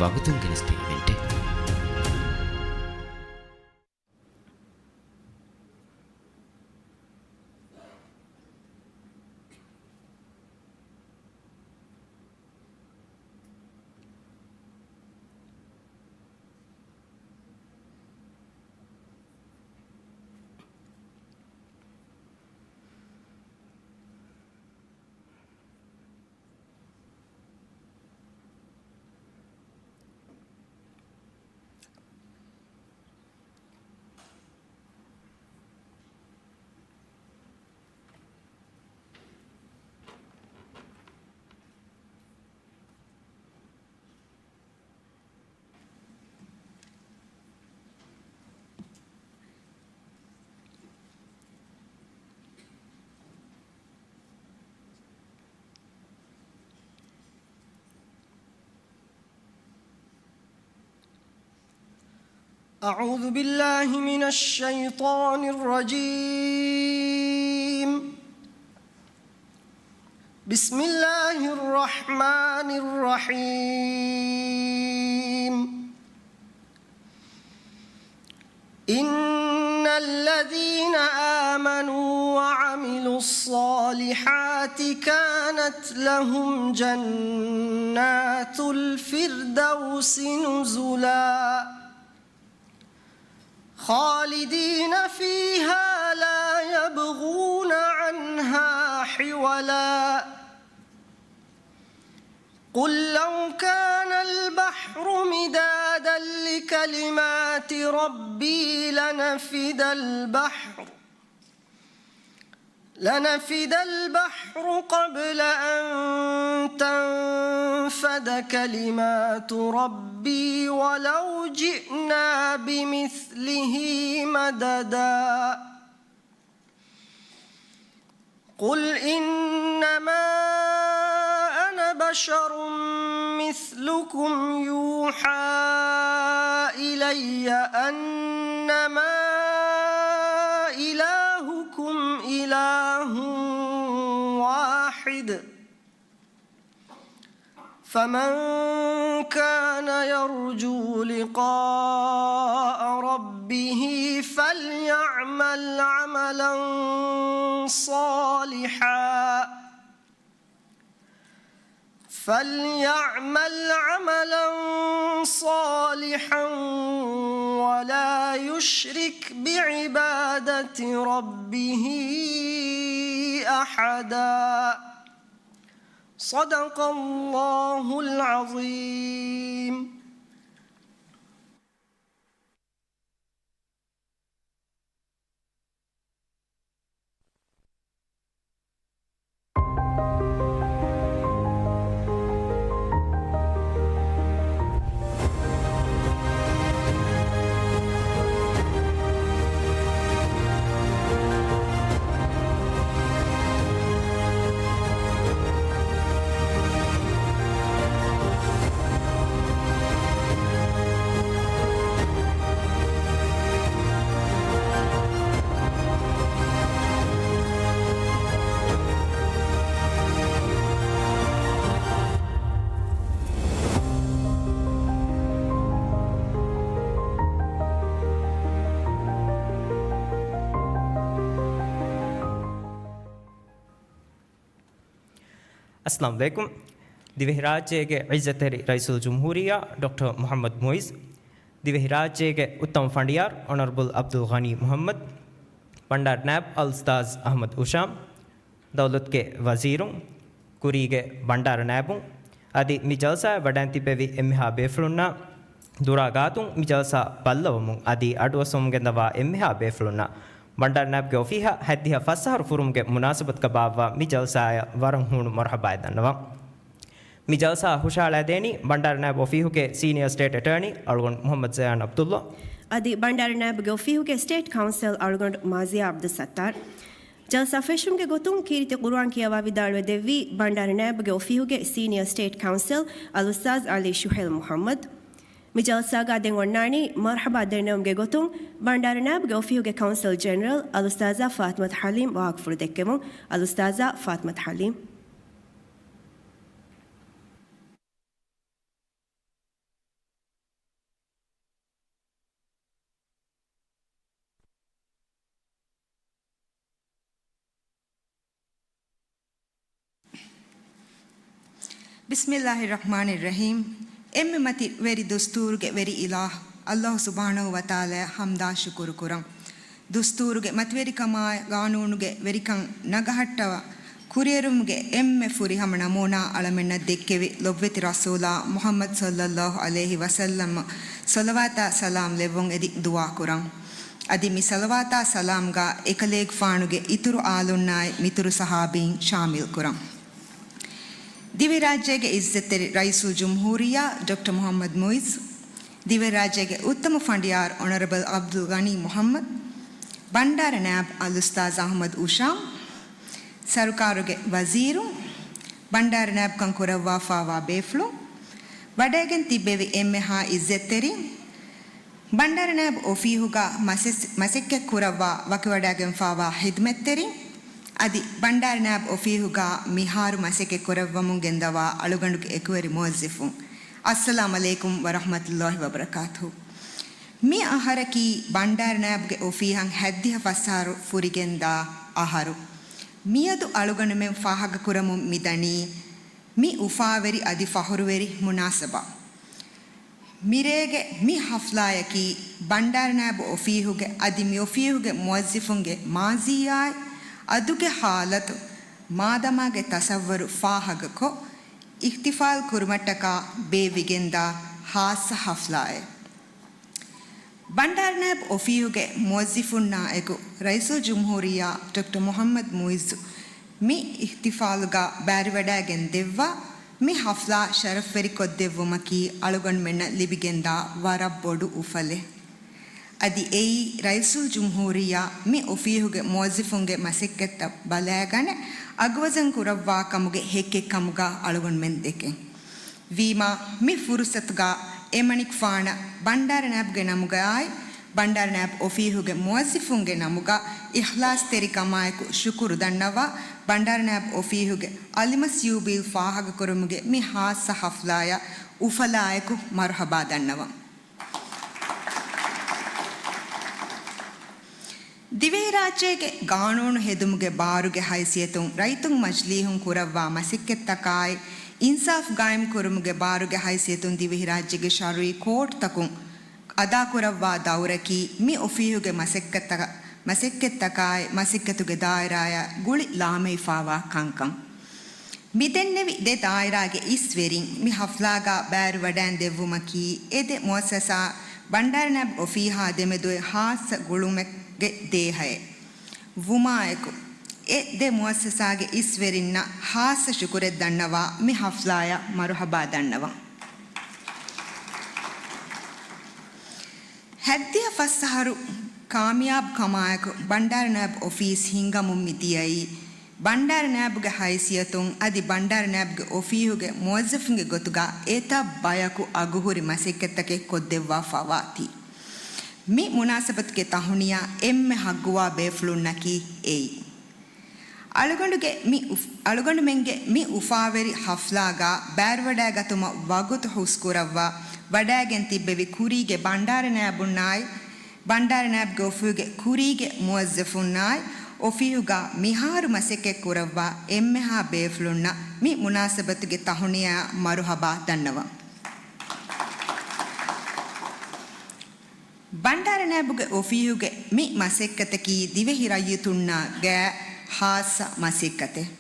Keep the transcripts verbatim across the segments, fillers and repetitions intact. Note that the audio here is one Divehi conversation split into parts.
ވަގުތުން ގެނެސްދިން އިވެންޓެއް. أعوذ بالله من الشيطان الرجيم. بسم الله الرحمن الرحيم. إن الذين آمنوا وعملوا الصالحات كانت لهم جنات الفردوس نزلا خالدين فيها لا يبغون عنها حولا. قل لو كان البحر مدادا لكلمات ربي لنفد البحر، لنفد البحر قبل أن تنفد كلمات ربي ولو جئنا بمثله مددا. قل إنما أنا بشر مثلكم يوحى إلي أنما إلهكم إله واحد فمن كان يرجو لقاء ربه فليعمل عملا صالحا، فليعمل عملا صالحا ولا يشرك بعبادة ربه أحدا. صدق الله العظيم. އައްސަލާމު ޢަލައިކުމް. ދިވެހިރާއްޖޭގެ ޢިއްޒަތްތެރި ރައީސުލް ޖުމްހޫރިއްޔާ ޑޮކްޓަރ މުޙައްމަދު މުޢިއްޒު، ދިވެހިރާއްޖޭގެ އުއްތަމަ ފަނޑިޔާރު އޮނަރަބަލް ޢަބްދުލް ޣަނީ މުޙައްމަދު، ބަންޑާރު ނާއިބު އަލްއުސްތާޛު އަޙްމަދު އުޝާމް، ދައުލަތުގެ ވަޒީރުން، ކުރީގެ ބަންޑާރު ނާއިބުން، އަދި މި ޖަލްސާއަށް ވަޑައިން ތިއްބެވި އެންމެހާ ބޭފުޅުންނާ ދުރާ ގާތުން މި ޖަލްސާ ބައްލަވަމުން އަދި އަޑުއައްސަވަމުން ގެންދަވާ އެންމެހާ ބޭފުޅުންނަށް ބަންޑާރު ނާއިބުގެ އޮފީހަށް ހަތްދިހަ ފަސް އަހަރު ފުރުމުގެ މުނާސަބަތުގަ ބާއްވާ މި ޖަލްސާއަށް ވަރަށް ހޫނު މަރުޙަބާއެއް ދަންނަވަން. މި ޖަލްސާ ހުށަހަޅައިދޭނީ ބަންޑާރު ނާއިބު އޮފީހުގެ ސީނިއަރ ސްޓޭޓް އެޓާނީ އަޅުގަނޑު މުޙައްމަދު ޒަޔާން ޢަބްދުﷲ، އަދި ބަންޑާރު ނާއިބުގެ އޮފީހުގެ ސްޓޭޓް ކައުންސަލް އަޅުގަނޑު މާޒިޔާ ޢަބްދުއްސައްތާރު. ޖަލްސާ ފެށުމުގެ ގޮތުން ކީރިތި ޤުރުއާން ކިޔަވާ ވިދާޅުވެ ދެއްވީ ބަންޑާރު ނާއިބުގެ އޮފީހުގެ ސީނިއަރ ސްޓޭޓް ކައުންސަލް އަލްއުސްތާޛު ޢަލީ ޝުހޭލް މުޙައްމަދު. މި ޖަލްސާގަ ދެން އޮންނާނީ މަރުޙަބާ ދެންނެވުމުގެ ގޮތުން ބަންޑާރު ނާއިބުގެ އޮފީހުގެ ކައުންސަލް ޖެނެރަލް އަލްއުސްތާޛާ ފާތިމަތު ޙަލީމް ވާހަކަފުޅު ދެއްކެވުން. އަލްއުސްތާޛާ ފާތިމަތު ޙަލީމް. ބިސްމިއްލާހި ރަޙްމާނި ރަޙީމް. އެންމެ މަތި ވެރި ދުސްތޫރުގެ ވެރި އިލާހް އައްލާހު ސުބްޙާނަހު ވަތަޢާލާއަށް ޙަމްދާ ޝުކުރު ކުރަން. ދުސްތޫރުގެ މަތިވެރިކަމާއި ގާނޫނުގެ ވެރިކަން ނަގަހައްޓަވާ ކުރިއެރުމުގެ އެންމެ ފުރިހަމަ ނަމޫނާ އަޅަމެންނަށް ދެއްކެވި ލޮބުވެތި ރަސޫލާ މުޙައްމަދު ޞައްލައްލާހު ޢަލައިހި ވަސައްލަމަށް ޞަލަވާތާ ސަލާމް ލެއްވުން އެދި ދުޢާ ކުރަން. އަދި މި ޞަލަވާތާ ސަލާމްގަ އެކަލޭގެފާނުގެ އިތުރު އާލުންނާއި މިތުރު ޞަޙާބީން ޝާމިލް ކުރަން. ދިވެހިރާއްޖޭގެ އިއްޒަތްތެރި ރައީސުލްޖުމްހޫރިއްޔާ ޑޮކްޓަރ މުޙައްމަދު މުޢިއްޒު، ދިވެހިރާއްޖޭގެ އުއްތަމަ ފަނޑިޔާރު އޮނަރަބަލް ޢަބްދުލްޣަނީ މުޙައްމަދު، ބަންޑާރަ ނާއިބު އަލްއުސްތާޛު އަޙްމަދު އުޝާމް، ސަރުކާރުގެ ވަޒީރުން، ބަންޑާރަ ނާއިބުކަން ކުރައްވާފާވާ ބޭފުޅުން، ވަޑައިގެން ތިއްބެވި އެންމެހާ އިއްޒަތްތެރިން، ބަންޑާރަ ނާއިބު އޮފީހުގަ މަސެސް-، މަސައްކަތް ކުރައްވާ ވަކިވަޑައިގެންފާވާ ޚިދުމަތްތެރިން، އަދި ބަންޑާރަ ނާއިބު އޮފީހުގަ މިހާރު މަސައްކަތް ކުރައްވަމުން ގެންދަވާ އަޅުގަނޑުގެ އެކުވެރި މުވައްޒަފުން، އައްސަލާމް ޢަލައިކުމް ވަރަޙްމަތުﷲި ވަބަރަކާތުހު. މި އަހަރަކީ ބަންޑާރަ ނާއިބުގެ އޮފީހަށް ހަތްދިހަ ފަސް އަހަރު ފުރިގެންދާ އަހަރު. މިއަދު އަޅުގަނޑުމެން ފާހަގަކުރަމުން މިދަނީ މި އުފާވެރި އަދި ފަޚުރުވެރި މުނާސަބާ. މިރޭގެ މި ޙަފްލާއަކީ ބަންޑާރަ ނާއިބު އޮފީހުގެ އަދި މި އޮފީހުގެ މުވައްޒަފުންގެ މާޒީއާއި އަދުގެ ޙާލަތު، މާދަމާގެ ތަޞައްވަރު ފާހަގަކޮށް، އިޙްތިފާލް ކުރުމަށްޓަކާ ބޭއްވިގެންދާ ޚާއްޞަ ޙަފްލާއެއް. ބަންޑާރަ ނާއިބު އޮފީހުގެ މުވައްޒަފުންނާއެކު ރައީސުލްޖުމްހޫރިއްޔާ ޑޮކްޓަރ މުޙައްމަދު މުޢިއްޒު މި އިޙްތިފާލުގަ ބައިވެރިވަޑައިގެން ދެއްވާ މި ޙަފްލާ ޝަރަފްވެރިކޮށްދެއްވުމަކީ އަޅުގަނޑުމެންނަށް ލިބިގެންދާ ވަރަށް ބޮޑު އުފަލެއް. އަދި އެއީ ރައީސުލްޖުމްހޫރިއްޔާ މި އޮފީހުގެ މުވައްޒަފުންގެ މަސައްކަތްތައް ބަލައިގަނެ އަގުވަޒަން ކުރައްވާ ކަމުގެ ހެއްކެއް ކަމުގަ އަޅުގަނޑުމެން ދެކެން. ވީމާ، މި ފުރުޞަތުގަ އެމަނިކުފާނަށް ބަންޑާރަ ނާއިބުގެ ނަމުގައާއި، ބަންޑާރަ ނާއިބު އޮފީހުގެ މުވައްޒަފުންގެ ނަމުގަ އިޚްލާޞްތެރިކަމާއެކު ޝުކުރު ދަންނަވާ، ބަންޑާރަ ނާއިބު އޮފީހުގެ އަލިމަސް ޔޫބިލް ފާހަގަކުރުމުގެ މި ޚާއްޞަ ޙަފްލާއަށް އުފަލާއެކު މަރުޙަބާ ދަންނަވަން. ދިވެހިރާއްޖޭގެ ގާނޫނު ހެދުމުގެ ބާރުގެ ހައިސިއްޔަތުން ރައްޔިތުން މަޖިލީހުން ކުރައްވާ މަސައްކަތްތަކާއި، އިންސާފު ގާއިމް ކުރުމުގެ ބާރުގެ ހައިސިއްޔަތުން ދިވެހިރާއްޖޭގެ ޝަރުޢީ ކޯޓްތަކުން އަދާކުރައްވާ ދައުރަކީ މި އޮފީހުގެ މަސައްކަތްތަކަ-، މަސައްކަތްތަކާއި، މަސައްކަތުގެ ދާއިރާއާ ގުޅި ލާމެހިފާވާ ކަންކަން. މިދެންނެވި ދެ ދާއިރާގެ އިސްވެރިން މި ޙަފްލާގަ ބައިވެރިވަޑައިން ދެއްވުމަކީ، އެ ދެ މުއައްސަސާ ބަންޑާރަ ނާއިބު އޮފީހާ ދެމެދުގެ ޚާއްޞަ ގުޅުމެއްގެ ދޭހައެއް ވުމާއެކު، އެ ދެ މުއައްސަސާގެ އިސްވެރިންނަށް ޚާއްޞަ ޝުކުރެއް ދަންނަވާ މި ޙަފްލާއަށް މަރުޙަބާ ދަންނަވަން. ހަތްދިހަ ފަސް އަހަރު ކާމިޔާބު ކަމާއެކު، ބަންޑާރަ ނާއިބު އޮފީސް ހިންގަމުން މި ދިޔައީ، ބަންޑާރަ ނާއިބުގެ ހައިސިއްޔަތުން އަދި ބަންޑާރަ ނާއިބުގެ އޮފީހުގެ މުވައްޒަފުންގެ ގޮތުގަ އެތައް ބަޔަކު އަގުހުރި މަސައްކަތްތަކެއް ކޮށްދެއްވާފަވާތީ. މި މުނާސަބަތުގެ ތަހުނިޔާ އެންމެ ޙައްޤުވާ ބޭފުޅުންނަކީ އެއީ. އަޅުގަނޑުގެ މި އުފް-، އަޅުގަނޑުމެންގެ މި އުފާވެރި ޙަފްލާގަ ބައިވެރިވަޑައިގަތުމަށް ވަގުތު ހުސްކުރައްވާ ވަޑައިގެން ތިއްބެވި ކުރީގެ ބަންޑާރަ ނާއިބުންނާއި، ބަންޑާރަ ނާއިބުގެ އޮފީހުގެ ކުރީގެ މުވައްޒަފުންނާއި، އޮފީހުގަ މިހާރު މަސައްކަތް ކުރައްވާ އެންމެހާ ބޭފުޅުންނަށް މި މުނާސަބަތުގެ ތަހުނިޔާއަށް މަރުޙަބާ ދަންނަވަން. ބަންޑާރަ ނާއިބުގެ އޮފީހުގެ މި މަސައްކަތަކީ ދިވެހި ރައްޔިތުންނާ ގާ ޚާއްޞަ މަސައްކަތެއް.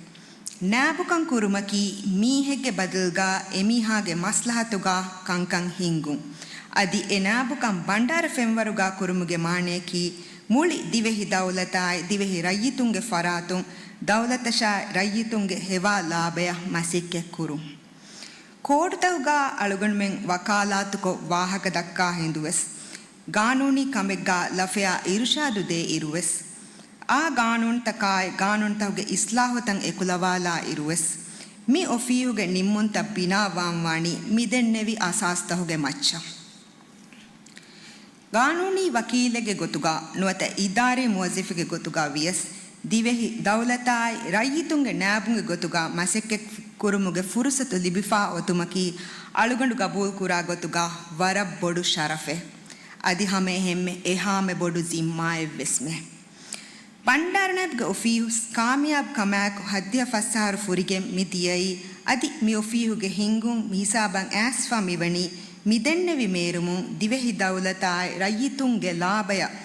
ނާއިބުކަން ކުރުމަކީ މީހެއްގެ ބަދަލުގަ އެމީހާގެ މަސްލަހަތުގަ ކަންކަން ހިންގުން. އަދި އެ ނާއިބުކަން ބަންޑާރަ ފެންވަރުގަ ކުރުމުގެ މާނަޔަކީ މުޅި ދިވެހި ދައުލަތާއި ދިވެހި ރައްޔިތުންގެ ފަރާތުން ދައުލަތަށާއި ރައްޔިތުންގެ ހެވާ ލާބަޔަށް މަސައްކަތް ކުރުން. ކޯޓުތަކުގަ އަޅުގަނޑުމެން ވަކާލާތުކޮށް ވާހަކަ ދައްކާ ހިނދުވެސް، ގާނޫނީ ކަމެއްގަ ލަފަޔާ އިރުޝާދު ދޭ އިރުވެސް، އާ ގާނޫނުތަކާއި ގާނޫނުތަކުގެ އިސްލާހުތައް އެކުލަވާލާ އިރުވެސް، މި އޮފީހުގެ ނިންމުންތައް ބިނާވާންވާނީ މިދެންނެވި އަސާސްތަކުގެ މައްޗަށް. ގާނޫނީ ވަކީލެއްގެ ގޮތުގަ ނުވަތަ އިދާރީ މުވައްޒަފެއްގެ ގޮތުގަ ވިޔަސް، ދިވެހި ދައުލަތާއި ރައްޔިތުންގެ ނާއިބުންގެ ގޮތުގަ މަސައްކަތް ކުރުމުގެ ފުރުސަތު ލިބިފާ އޮތުމަކީ އަޅުގަނޑު ގަބޫލުކުރާ ގޮތުގަ ވަރަށް ބޮޑު ޝަރަފެއް. އަދި ހަމައެހެންމެ އެހާމެ ބޮޑު ޒިންމާއެއްވެސްމެ. ބަންޑާރަ ނާއިބުގެ އޮފީހުސް ކާމިޔާބު ކަމާއެކު ހައްދިހަ ފަސް އަހަރު ފުރިގެން މި ދިޔައީ އަދި މި އޮފީހުގެ ހިންގުން މި ހިސާބަށް އައިސްފަ މިވަނީ މިދެންނެވި މޭރުމުން ދިވެހި ދައުލަތާއި ރައްޔިތުންގެ ލާބަޔަށް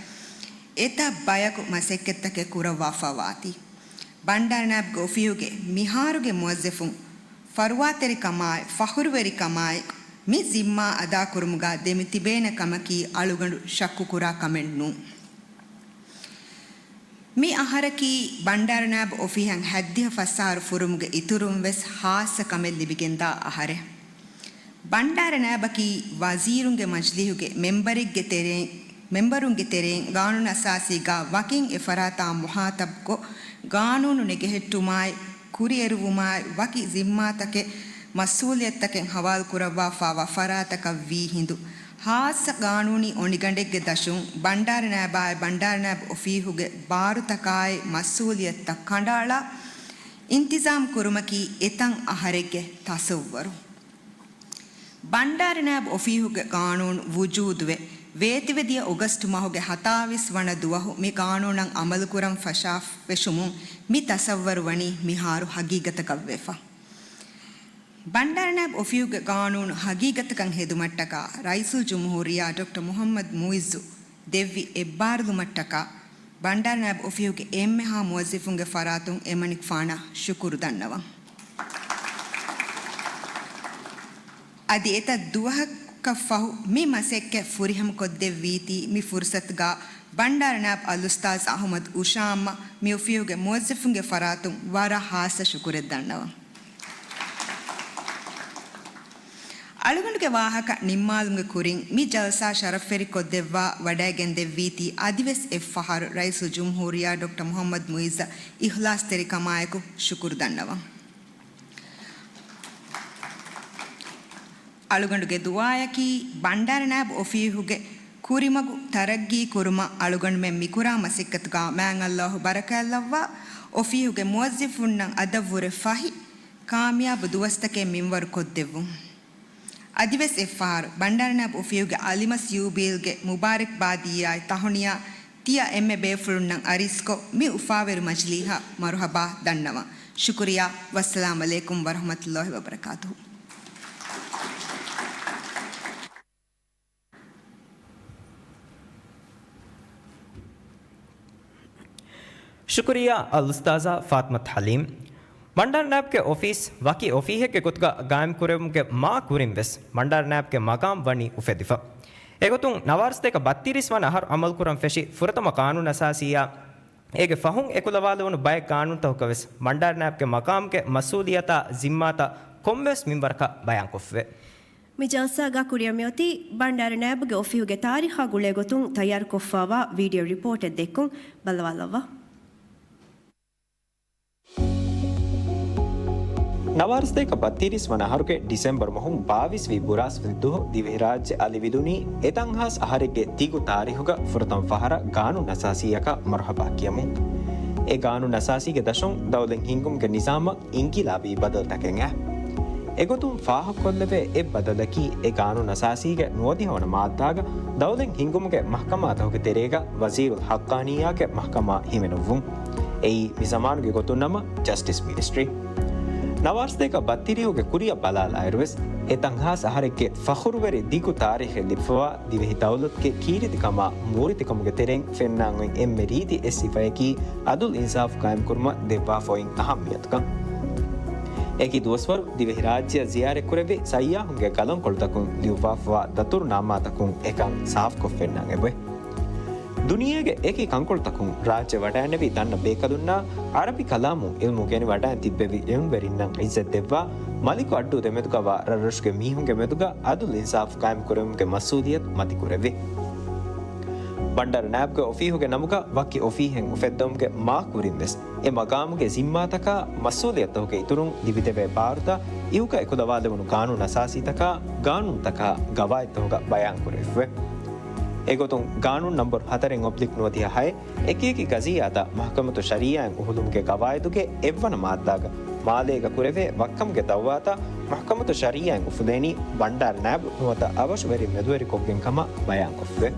އެތައް ބަޔަކު މަސައްކަތްތަކެއް ކުރައްވާފަ ވާތީ. ބަންޑާރަ ނާއިބުގެ އޮފީހުގެ މިހާރުގެ މުވައްޒަފުން ފަރުވާތެރިކަމާއި ފަޚުރުވެރިކަމާއި މި ޒިންމާ އަދާކުރުމުގަ ދެމި ތިބޭނެ ކަމަކީ އަޅުގަނޑު ޝައްކުކުރާ ކަމެއް ނޫން. މި އަހަރަކީ ބަންޑާރަ ނާއިބު އޮފީހަށް ހައްދިހަ ފަސް އަހަރު ފުރުމުގެ އިތުރުން ވެސް ހާއްސަ ކަމެއް ލިބިގެންދާ އަހަރެއް. ބަންޑާރަ ނާއިބަކީ ވަޒީރުންގެ މަޖިލީހުގެ މެންބަރެއްގެ ތެރެއިން، މެންބަރުންގެ ތެރެއިން ގާނޫނު އަސާސީގަ ވަކިން އެ ފަރާތާ މުހާތަބްކޮށް، ގާނޫނު ނެގެހެއްޓުމާއި، ކުރިއެރުވުމާއި، ވަކި ޒިންމާތަކެއް، މަސްއޫލިއްޔަތުތަކެއް ހަވާލުކުރައްވާފައިވާ ފަރާތަކަށް ވީ ހިނދު، ހާއްސަ ގާނޫނީ އޮނިގަނޑެއްގެ ދަށުން ބަންޑާރަ ނާއިބާއި ބަންޑާރަ ނާއިބު އޮފީހުގެ ބާރުތަކާއި މަސްއޫލިއްޔަތުތައް ކަނޑައަޅާ، އިންތިޒާމް ކުރުމަކީ އެތައް އަހަރެއްގެ ތަސައްވަރު. ބަންޑާރަ ނާއިބު އޮފީހުގެ ގާނޫނު ވުޖޫދުވެ، ވޭތުވެދިޔަ އޮގަސްޓު މަހުގެ ހަތާވީސް ވަނަ ދުވަހު މި ގާނޫނަށް އަމަލުކުރަން ފަށާފެށުމުން މި ތަސައްވަރު ވަނީ މިހާރު ހަގީގަތަކަށްވެފަ. ބަންޑާރަ ނާއިބު އޮފީހުގެ ގާނޫނު ހަގީގަތަކަށް ހެދުމަށްޓަކާ ރައީސުލްޖުމްހޫރިއްޔާ ޑޮކްޓަރ މުޙައްމަދު މުޢިއްޒު ދެއްވި އެއްބާރުލުމަށްޓަކާ ބަންޑާރަ ނާއިބު އޮފީހުގެ އެންމެހާ މުވައްޒަފުންގެ ފަރާތުން އެމަނިކުފާނަށް ޝުކުރު ދަންނަވަން. އަދި އެތައް ދުވަހަކަށްފަހު މި މަސައްކަތް ފުރިހަމަކޮށްދެއްވީތީ މި ފުރުސަތުގަ ބަންޑާރަ ނާއިބު އަލްއުސްތާޛު އަޙުމަދު އުޝާމްއަށް މި އޮފީހުގެ މުވައްޒަފުންގެ ފަރާތުން ވަރަށް ހާއްސަ ޝުކުރެއް ދަންނަވަން. އަޅުގަނޑުގެ ވާހަކަ ނިންމާލުމުގެ ކުރިން މި ޖަލްސާ ޝަރަފްވެރިކޮށްދެއްވާ ވަޑައިގެންދެއްވީތީ އަދިވެސް އެއްފަހަރު ރައީސުލްޖުމްހޫރިއްޔާ ޑޮކްޓަރ މުޙައްމަދު މުޢިއްޒަށް އިޚްލާޞްތެރިކަމާއެކު ޝުކުރު ދަންނަވަން. އަޅުގަނޑުގެ ދުޢާއަކީ ބަންޑާރަ ނާއިބު އޮފީހުގެ ކުރިމަގު ތަރައްގީ ކުރުމަށް އަޅުގަނޑުމެން މިކުރާ މަސައްކަތުގަ މާތް ﷲ ބަރަކާތްލައްވާ އޮފީހުގެ މުވައްޒަފުންނަށް އަދަށްވުރެ ފަހި ކާމިޔާބު ދުވަސްތަކެއް މިންވަރު ކޮށްދެއްވުން. އަދިވެސް އެއްފަހަރު ބަންޑާރަ ނާއިބު އޮފީހުގެ އަލިމަސް ޔޫބިލްގެ މުބާރަކްބާދީއާއި ތަހުނިޔާ ތިޔަ އެންމެ ބޭފުޅުންނަށް އަރިސްކޮށް، މި އުފާވެރި މަޖިލީހަށް މަރުޙަބާ ދަންނަވަން. ޝުކުރިއްޔާ. ވައްސަލާމް ޢަލައިކުމް ވަރަޙްމަތުﷲި ވަބަރަކާތުހު. ޝުކުރިއްޔާ އަލްއުސްތާޛާ ފާތިމަތު ޙަލީމް. ބަންޑާރަ ނާއިބުގެ އޮފީސް ވަކި އޮފީހެއްގެ ގޮތުގަ ގާއިމްކުރެވުމުގެ މާ ކުރިން ވެސް ބަންޑާރަ ނާއިބުގެ މަގާމް ވަނީ އުފެދިފަ. އެގޮތުން ނަވާރަސަތޭކަ ބައްތިރީސް ވަނަ އަހަރު އަމަލުކުރަން ފެށި ފުރަތަމަ ޤާނޫނު އަސާސީއާ އޭގެ ފަހުން އެކުލަވާލެވުނު ބައެއް ޤާނޫނުތަކުގަ ވެސް ބަންޑާރަ ނާއިބުގެ މަގާމްގެ މަސްއޫލިއްޔަތާ ޒިންމާތައް ކޮންމެވެސް މިންވަރަކަށް ބަޔާންކޮށްފައިވޭ. މި ޖަލްސާގަ ކުރިއަށް މިއޮތީ ބަންޑާރަ ނާއިބުގެ އޮފީހުގެ ތާރީޚާ ގުޅޭގޮތުން ތައްޔާރުކޮށްފައިވާ ވީޑިއޯ ރިޕޯޓެއް ދެއްކުން. ބައްލަވާލައްވާ. ނަވާރަސަތޭކަ ބައްތިރީސް ވަނަ އަހަރުގެ ޑިސެމްބަރު މަހުން ބާވީސް ވީ ބުރާސްފަތި ދުވަހު ދިވެހިރާއްޖެ އަލިވިލުނީ އެތަން ހާސް އަހަރެއްގެ ދިގު ތާރީޚުގަ ފުރަތަމަ ފަހަރަށް ގާނޫނު އަސާސީއަކަށް މަރުޙަބާ ކިޔަމުން. އެ ގާނޫނު އަސާސީގެ ދަށުން ދައުލަތް ހިންގުމުގެ ނިޒާމަށް އިންޤިލާބީ ބަދަލުތަކެއް އައި. އެގޮތުން ފާހަގަކޮށްލެވޭ އެއް ބަދަލަކީ، އެ ގާނޫނު އަސާސީގެ ނުވަދިހަ ވަނަ މާއްދާގަ ދައުލަތް ހިންގުމުގެ މަޙްކަމާތަކުގެ ތެރޭގަ ވަޒީރުލް ޙައްޤާނިއްޔާގެ މަޙްކަމާ ހިމެނުއްވުން. އެއީ މި ޒަމާނުގެ ގޮތުން ނަމަ ޖަސްޓިސް މިނިސްޓްރީ. ނަވާރަސަތޭކަ ބައްތިރީހުގެ ކުރިއަށް ބަލާލާއިރުވެސް، އެތަން ހާސް އަހަރެއްގެ ފަޚުރުވެރި ދިގު ތާރީޚެއް ލިބިފަވާ ދިވެހި ދައުލަތުގެ ކީރިތިކަމާ މޫރިތިކަމުގެ ތެރެއިން ފެންނާން އޮތް އެންމެ ރީތި އެއް ސިފައަކީ އަދުލް އިންސާފު ޤާއިމްކުރުމަށް ދެއްވާފައޮތް އަހައްމިއްޔަތުކަން. އެކި ދުވަސްވަރު ދިވެހިރާއްޖެއަށް ޒިޔާރަތްކުރެއްވި ސައްޔާހުންގެ ގަލަންކޮޅުތަކުން ލިޔުއްވާފަވާ ދަތުރުނާމާތަކުން އެކަން ސާފުކޮށް ފެންނަން އެބައޮތް. ދުނިޔޭގެ އެކި ކަންކޮޅުތަކުން ރާއްޖެ ވަޑައިނެވި ދަންނަ ބޭކަލުންނާ ޢަރަބި ކަލާމު ޢިލްމު ގެނެވަޑައިން ތިއްބެވި ޢިލްމުވެރިންނަށް ޢިއްޒަތް ދެއްވާ މަލިކު އައްޑޫ ދެމެދުގަވާ ރަށްރަށުގެ މީހުންގެ މެދުގަ އަދުލް އިންސާފު ޤާއިމްކުރެވުމުގެ މަސްއޫލިއްޔަތު މަތިކުރެއްވި. ބަންޑާރަ ނާއިބުގެ އޮފީހުގެ ނަމުގަ ވަކި އޮފީހެއް އުފެއްދުމުގެ މާ ކުރިން ވެސް އެ މަގާމުގެ ޒިންމާތަކާ މަސްއޫލިއްޔަތުތަކުގެ އިތުރުން ލިބިދެވޭ ބާރުތައް އިހުކަ އެކުލަވާލެވުނު ގާނޫނު އަސާސީތަކާ ގާނޫނުތަކާ ގަވާއިދުތަކުގަ ބަޔާންކުރެވިފައިވޭ. އެގޮތުން ގާނޫނު ނަންބަރު ހަތަރެއް އޮބްލިކް ނުވަދިހަ ހައެއް އެކިއެކި ގަޒިއްޔާތައް މަޙްކަމަތު ޝަރީޢާއިން އުފުލުމުގެ ގަވާއިދުގެ އެއްވަނަ މާއްދާގަ މާލޭގަ ކުރެވޭ ވައްކަމުގެ ދައުވާތައް މަޙްކަމަތު ޝަރީޢާއިން އުފުލޭނީ ބަންޑާރަ ނާއިބު ނުވަތަ އަވަށުވެރިން މެދުވެރިކޮށްގެން ކަމަށް ބަޔާންކޮށްފައިވޭ.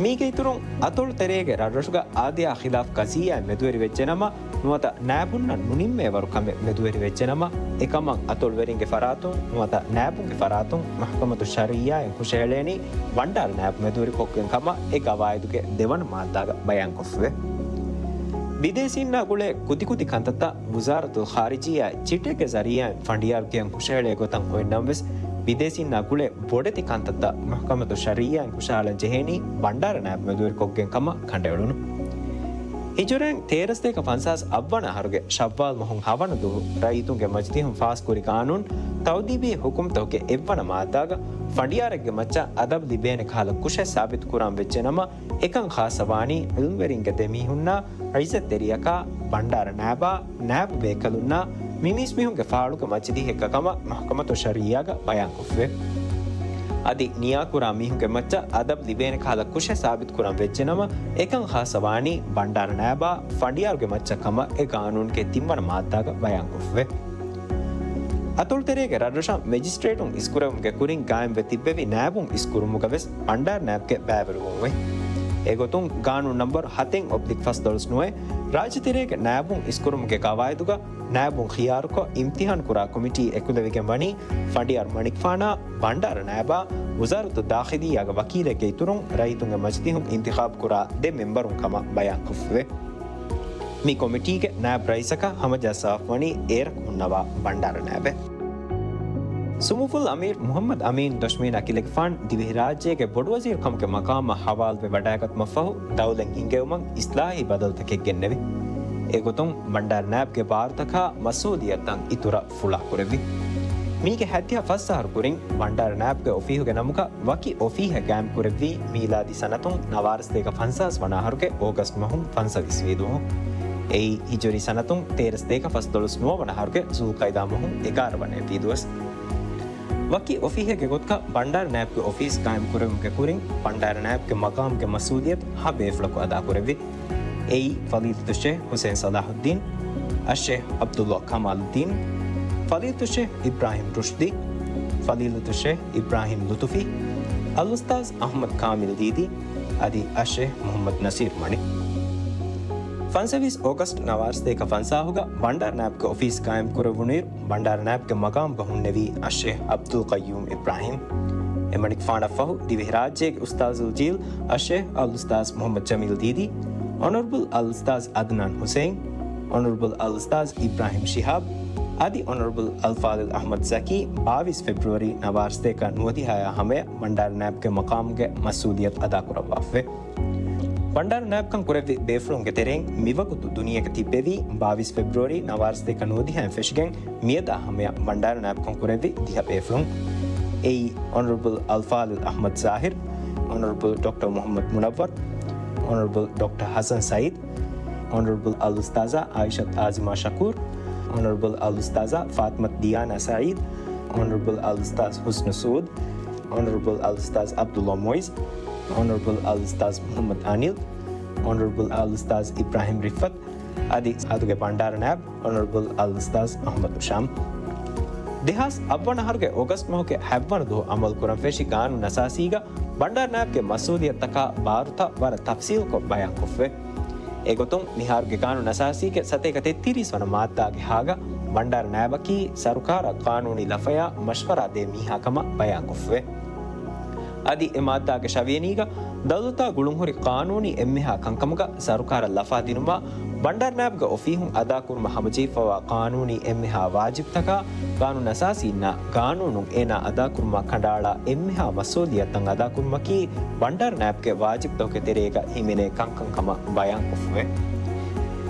މީގެ އިތުރުން، އަތޮޅު ތެރޭގެ ރަށްރަށުގަ އާދަޔާ ޚިލާފް ޤަޟިއްޔާއެއް މެދުވެރިވެއްޖެނަމަ، ނުވަތަ ނާބުންނަށް ނުނިންމޭވަރު ކަމެއް މެދުވެރިވެއްޖެނަމަ، އެކަމަށް އަތޮޅުވެރިންގެ ފަރާތުން ނުވަތަ ނާބުންގެ ފަރާތުން މަޙްކަމަތު ޝަރްޢިއްޔާއިން ހުށަހެޅޭނީ ބަންޑާރަ ނާބު މެދުވެރިކޮށްގެން ކަމަށް އެ ގަވާއިދުގެ ދެވަނަ މާއްދާގަ ބަޔާންކޮށްފިވޭ. ބިދޭސީންނާ ގުޅޭ ކުދިކުދި ކަންތައްތައް ވުޒާރަތުލް ޚާރިޖިއްޔާ ޗިޓެއްގެ ޒަރީޢާއިން ފަނޑިޔާރު ކިޔަން ހުށަހެޅޭ ގޮތަށް އޮތްނަމަވެސް، ބިދޭސީންނާ ގުޅޭ ބޮޑެތި ކަންތައްތައް މަޙްކަމަތު ޝަރްޢިއްޔާއިން ހުށަހަޅަން ޖެހޭނީ ބަންޑާރަ ނާބު މެދުވެރިކޮށްގެން ކަމަށް ކަނޑައެޅުނު. ހިޖުރައިން ތޭރަ ސަތޭކަ ފަންސާސް އަށްވަނަ އަހަރުގެ ޝައްވާލް މަހުން ހަވަނަ ދުވަހު ރައްޔިތުންގެ މަޖިލީހުން ފާސްކުރި ގާނޫނު ތައުދީބީ ޙުކުމްތަކުގެ އެއްވަނަ މާއްދާގަ ފަނޑިޔާރެއްގެ މައްޗަށް އަދަބު ލިބޭނެ ކަހަލަ ކުށެއް ސާބިތުކުރަން ވެއްޖެނަމަ، އެކަން ޚާއްޞަވާނީ ޢިލްމުވެރިންގެ ދެމީހުންނާ ޢިއްޒަތްތެރިޔަކާ ބަންޑާރަ ނާބާ ނާބު ބޭކަލުންނާ މި މީސްމީހުންގެ ފާޅުގެ މަޖިލީހެއްގަ ކަމަށް މަޙްކަމަތު ޝަރްޢިއްޔާގަ ބަޔާންކޮށްފިވޭ. އަދި ނިޔާކުރާ މީހުންގެ މައްޗަށް އަދަބު ލިބޭނެ ކަހަލަ ކުށެއް ސާބިތުކުރަން ވެއްޖެނަމަ، އެކަން ޚާއްޞަވާނީ ބަންޑާރަ ނާބާ ފަނޑިޔާރުގެ މައްޗަށް ކަމަށް އެ ގާނޫނުގެ ތިންވަނަ މާއްދާގަ ބަޔާންކޮށްފިވޭ. އަތޮޅުތެރޭގެ ރަށްރަށަށް މެޖިސްޓްރޭޓުން އިސްކުރެވުމުގެ ކުރިން ގާއިމްވެ ތިއްބެވި ނާއިބުން އިސްކުރުމުގަވެސް ބަންޑާރަ ނާއިބްގެ ބައިވެރިވުން އޮތް. އެގޮތުން ގާނޫނު ނަންބަރު ހަތެއް އޮބްލިކް ފަސްދޮޅަސް ނުވައެއް، ރާއްޖެތެރޭގެ ނާއިބުން އިސްކުރުމުގެ ގަވާއިދުގަ ނާއިބުން ޚިޔާރުކޮށް، އިމްތިޙާން ކުރާ ކޮމިޓީ އެކުލެވިގެން ވަނީ ފަނޑިޔާރު މަނިކުފާނާ ބަންޑާރަ ނާއިބާ ވުޒާރަތު ދާޚިލިއްޔާގެ ވަކީލެއްގެ އިތުރުން ރައްޔިތުންގެ މަޖިލީހުން އިންތިޚާބުކުރާ ދެ މެމްބަރުން ކަމަށް ބަޔާންކޮށްފިވޭ. މި ކޮމިޓީގެ ނާއިބް ރައީސަކަށް ހަމަޖައްސާފަވަނީ އޭރަކު ހުންނަވާ ބަންޑާރަ ނާއިބެއް. ސުމުވުލް އަމީރު މުޙައްމަދު އަމީން ދޮށްމީން އަކިލެގެފާން ދިވެހިރާއްޖޭގެ ބޮޑުވަޒީރުކަމުގެ މަޤާމަށް ހަވާލުވެ ވަޑައިގަތުމަށްފަހު ދައުލަތް ހިންގެވުމަށް އިސްލާހީ ބަދަލުތަކެއް ގެންނެވި. އެގޮތުން ބަންޑާރަ ނާއިބްގެ ބާރުތަކާ މަސްއޫލިއްޔަތުތައް އިތުރަށް ފުޅާކުރެއްވި. މީގެ ހަތްދިހަ ފަސް އަހަރު ކުރިން ބަންޑާރަ ނާއިބްގެ އޮފީހުގެ ނަމުގަ ވަކި އޮފީހެއް ގާއިމްކުރެއްވީ މީލާދީ ސަނަތުން ނަވާރަ ސަތޭކަ ފަންސާސް ވަނަ އަހަރުގެ އޯގަސްޓް މަހުން ފަންސަވީސް ވީ ދުވަހު. އެއީ ހިޖުރީ ސަނަތުން ތޭރަ ސަތޭކަ ފަސްދޮޅަސް ނުވަ ވަނަ އަހަރުގެ ޒުލްޤައިދާ މަހުން އެގާރަ ވަނަ ވީ ދުވަސް. ވަކި އޮފީހެއްގެ ގޮތުގަ ބަންޑާރަ ނާއިބްގެ އޮފީސް ގާއިމްކުރެވުމުގެ ކުރިން ބަންޑާރަ ނާއިބްގެ މަޤާމުގެ މަސްއޫލިއްޔަތު ހަ ބޭފުޅަކު އަދާކުރެއްވި. އެއީ ފަޟީލަތުއްޝޭޚް ޙުސައިން ޞަލާޙުއްދީން، އައްޝޭޚް ޢަބްދުﷲ ކަމާލުއްދީން، ފަޟީލަތުއްޝޭޚް އިބްރާހީމް ރުޝްދީ، ފަޟީލަތުއްޝޭޚް އިބްރާހީމް ލުޠުފީ، އަލްއުސްތާޛް އަޙްމަދު ކާމިލް ދީދީ އަދި އައްޝޭޚް މުޙައްމަދު ނަޞީރު މަނިކް. ފަންސަވީސް އޯގަސްޓް ނަވާރަ ސަތޭކަ ފަންސާހުގަ ބަންޑާރަ ނާއިބްގެ އޮފީސް ގާއިމްކުރެވުނުއިރު، ބަންޑާރަ ނާއިބްގެ މަޤާމުގަ ހުންނެވީ އައްޝޭޚް ޢަބްދުލް ޤައްޔޫމް އިބްރާހީމް. އެމަނިކުފާނަށްފަހު ދިވެހިރާއްޖޭގެ އުސްތާޛުލް ޖީލް އައްޝޭޚް އަލްއުސްތާޛް މުޙައްމަދު ޖަމީލް ދީދީ، އޮނަރަބަލް އަލްއުސްތާޛް އަދްނާން ޙުސައިން، އޮނަރަބަލް އަލްއުސްތާޛް އިބްރާހީމް ޝިހާބް އަދި އޮނަރަބަލް އަލްފާޟިލް އަޙްމަދު ޒަކީ ބާވީސް ފެބްރުއަރީ ނަވާރަ ސަތޭކަ ނުވަދިހައާ ހަމަޔަށް ބަންޑާރަ ނާއިބްގެ މަޤާމުގެ މަސްއޫލިއްޔަތު އަދާކުރައްވާފައި. ބަންޑާރަ ނާއިބްކަން ކުރެއްވި ބޭފުޅުންގެ ތެރެއިން މިވަގުތު ދުނިޔޭގަ ތިއްބެވީ ބާވީސް ފެބްރުއަރީ ނަވާރަ ސަތޭކަ ނުވަދިހައިން ފެށިގެން މިއަދާ ހަމަޔަށް ބަންޑާރަ ނާއިބްކަން ކުރެއްވި ދިހަ ބޭފުޅުން. އެއީ، އޮނަރަބަލް އަލްފާޟިލް އަޙްމަދު ޒާހިރު، އޮނަރަބަލް ޑޮކްޓަރ މުޙައްމަދު މުނައްވަރު، އޮނަރަބަލް ޑޮކްޓަރ ޙަސަން ސައީދު، އޮނަރަބަލް އަލްއުސްތާޛާ އާއިޝަތު އާޒިމާ ޝަކޫރު، އޮނަރަބަލް އަލްއުސްތާޛާ ފާތިމަތު ދިޔާނާ ސައީދު، އޮނަރަބަލް އަލްއުސްތާޛް ޙުސްނު ސޫދު، އޮނަރަބަލް އަލްއުސްތާޛް ޢަބްދުﷲ މުޢިއްޒު، އޮނަރަބަލް އަލްއުސްތާޛް މުޙައްމަދު އަނިލް، އޮނަރަބަލް އަލްއުސްތާޛް އިބްރާހީމް ރިފްއަތު، އަދި އަދުގެ ބަންޑާރަ ނާއިބް އޮނަރަބަލް އަލްއުސްތާޛް އަޙްމަދު ހިޝާމް. ދެހާސް އަށްވަނަ އަހަރުގެ އޮގަސްޓް މަހުގެ ހަތްވަނަ ދުވަހު އަމަލު ކުރަން ފެށި ގާނޫނު އަސާސީގަ ބަންޑާރަ ނާއިބްގެ މަސްއޫލިއްޔަތުތަކާ ބާރުތައް ވަރަށް ތަފްސީލުކޮށް ބަޔާންކޮށްފައި. އެގޮތުން، މިހާރުގެ ގާނޫނު އަސާސީގެ ސަތޭކަ ތެއްތިރީސް ވަނަ މާއްދާގެ ހާގަ ބަންޑާރަ ނާއިބަކީ ސަރުކާރަށް ގާނޫނީ ލަފަޔާ މަޝްވަރާ ދޭ މީހާ ކަމަށް ބަޔާންކޮށްފައި. އަދި އެ މާއްދާގެ ޝަވިޔަނީގަ ދައުލަތާ ގުޅުންހުރި ޤާނޫނީ އެންމެހާ ކަންކަމުގަ ސަރުކާރަށް ލަފާ ދިނުމާ، ބަންޑާރަ ނާއިބްގެ އޮފީހުން އަދާކުރުމަށް ހަމަޖެހިފަވާ ޤާނޫނީ އެންމެހާ ވާޖިބުތަކާ، ގާނޫނު އަސާސީންނާ ގާނޫނުން އޭނާ އަދާކުރުމަށް ކަނޑައަޅާ އެންމެހާ މަސްއޫލިއްޔަތުތައް އަދާކުރުމަކީ، ބަންޑާރަ ނާއިބްގެ ވާޖިބުތަކުގެ ތެރޭގަ ހިމެނޭ ކަންކަން ކަމަށް ބަޔާންކޮށްފައި.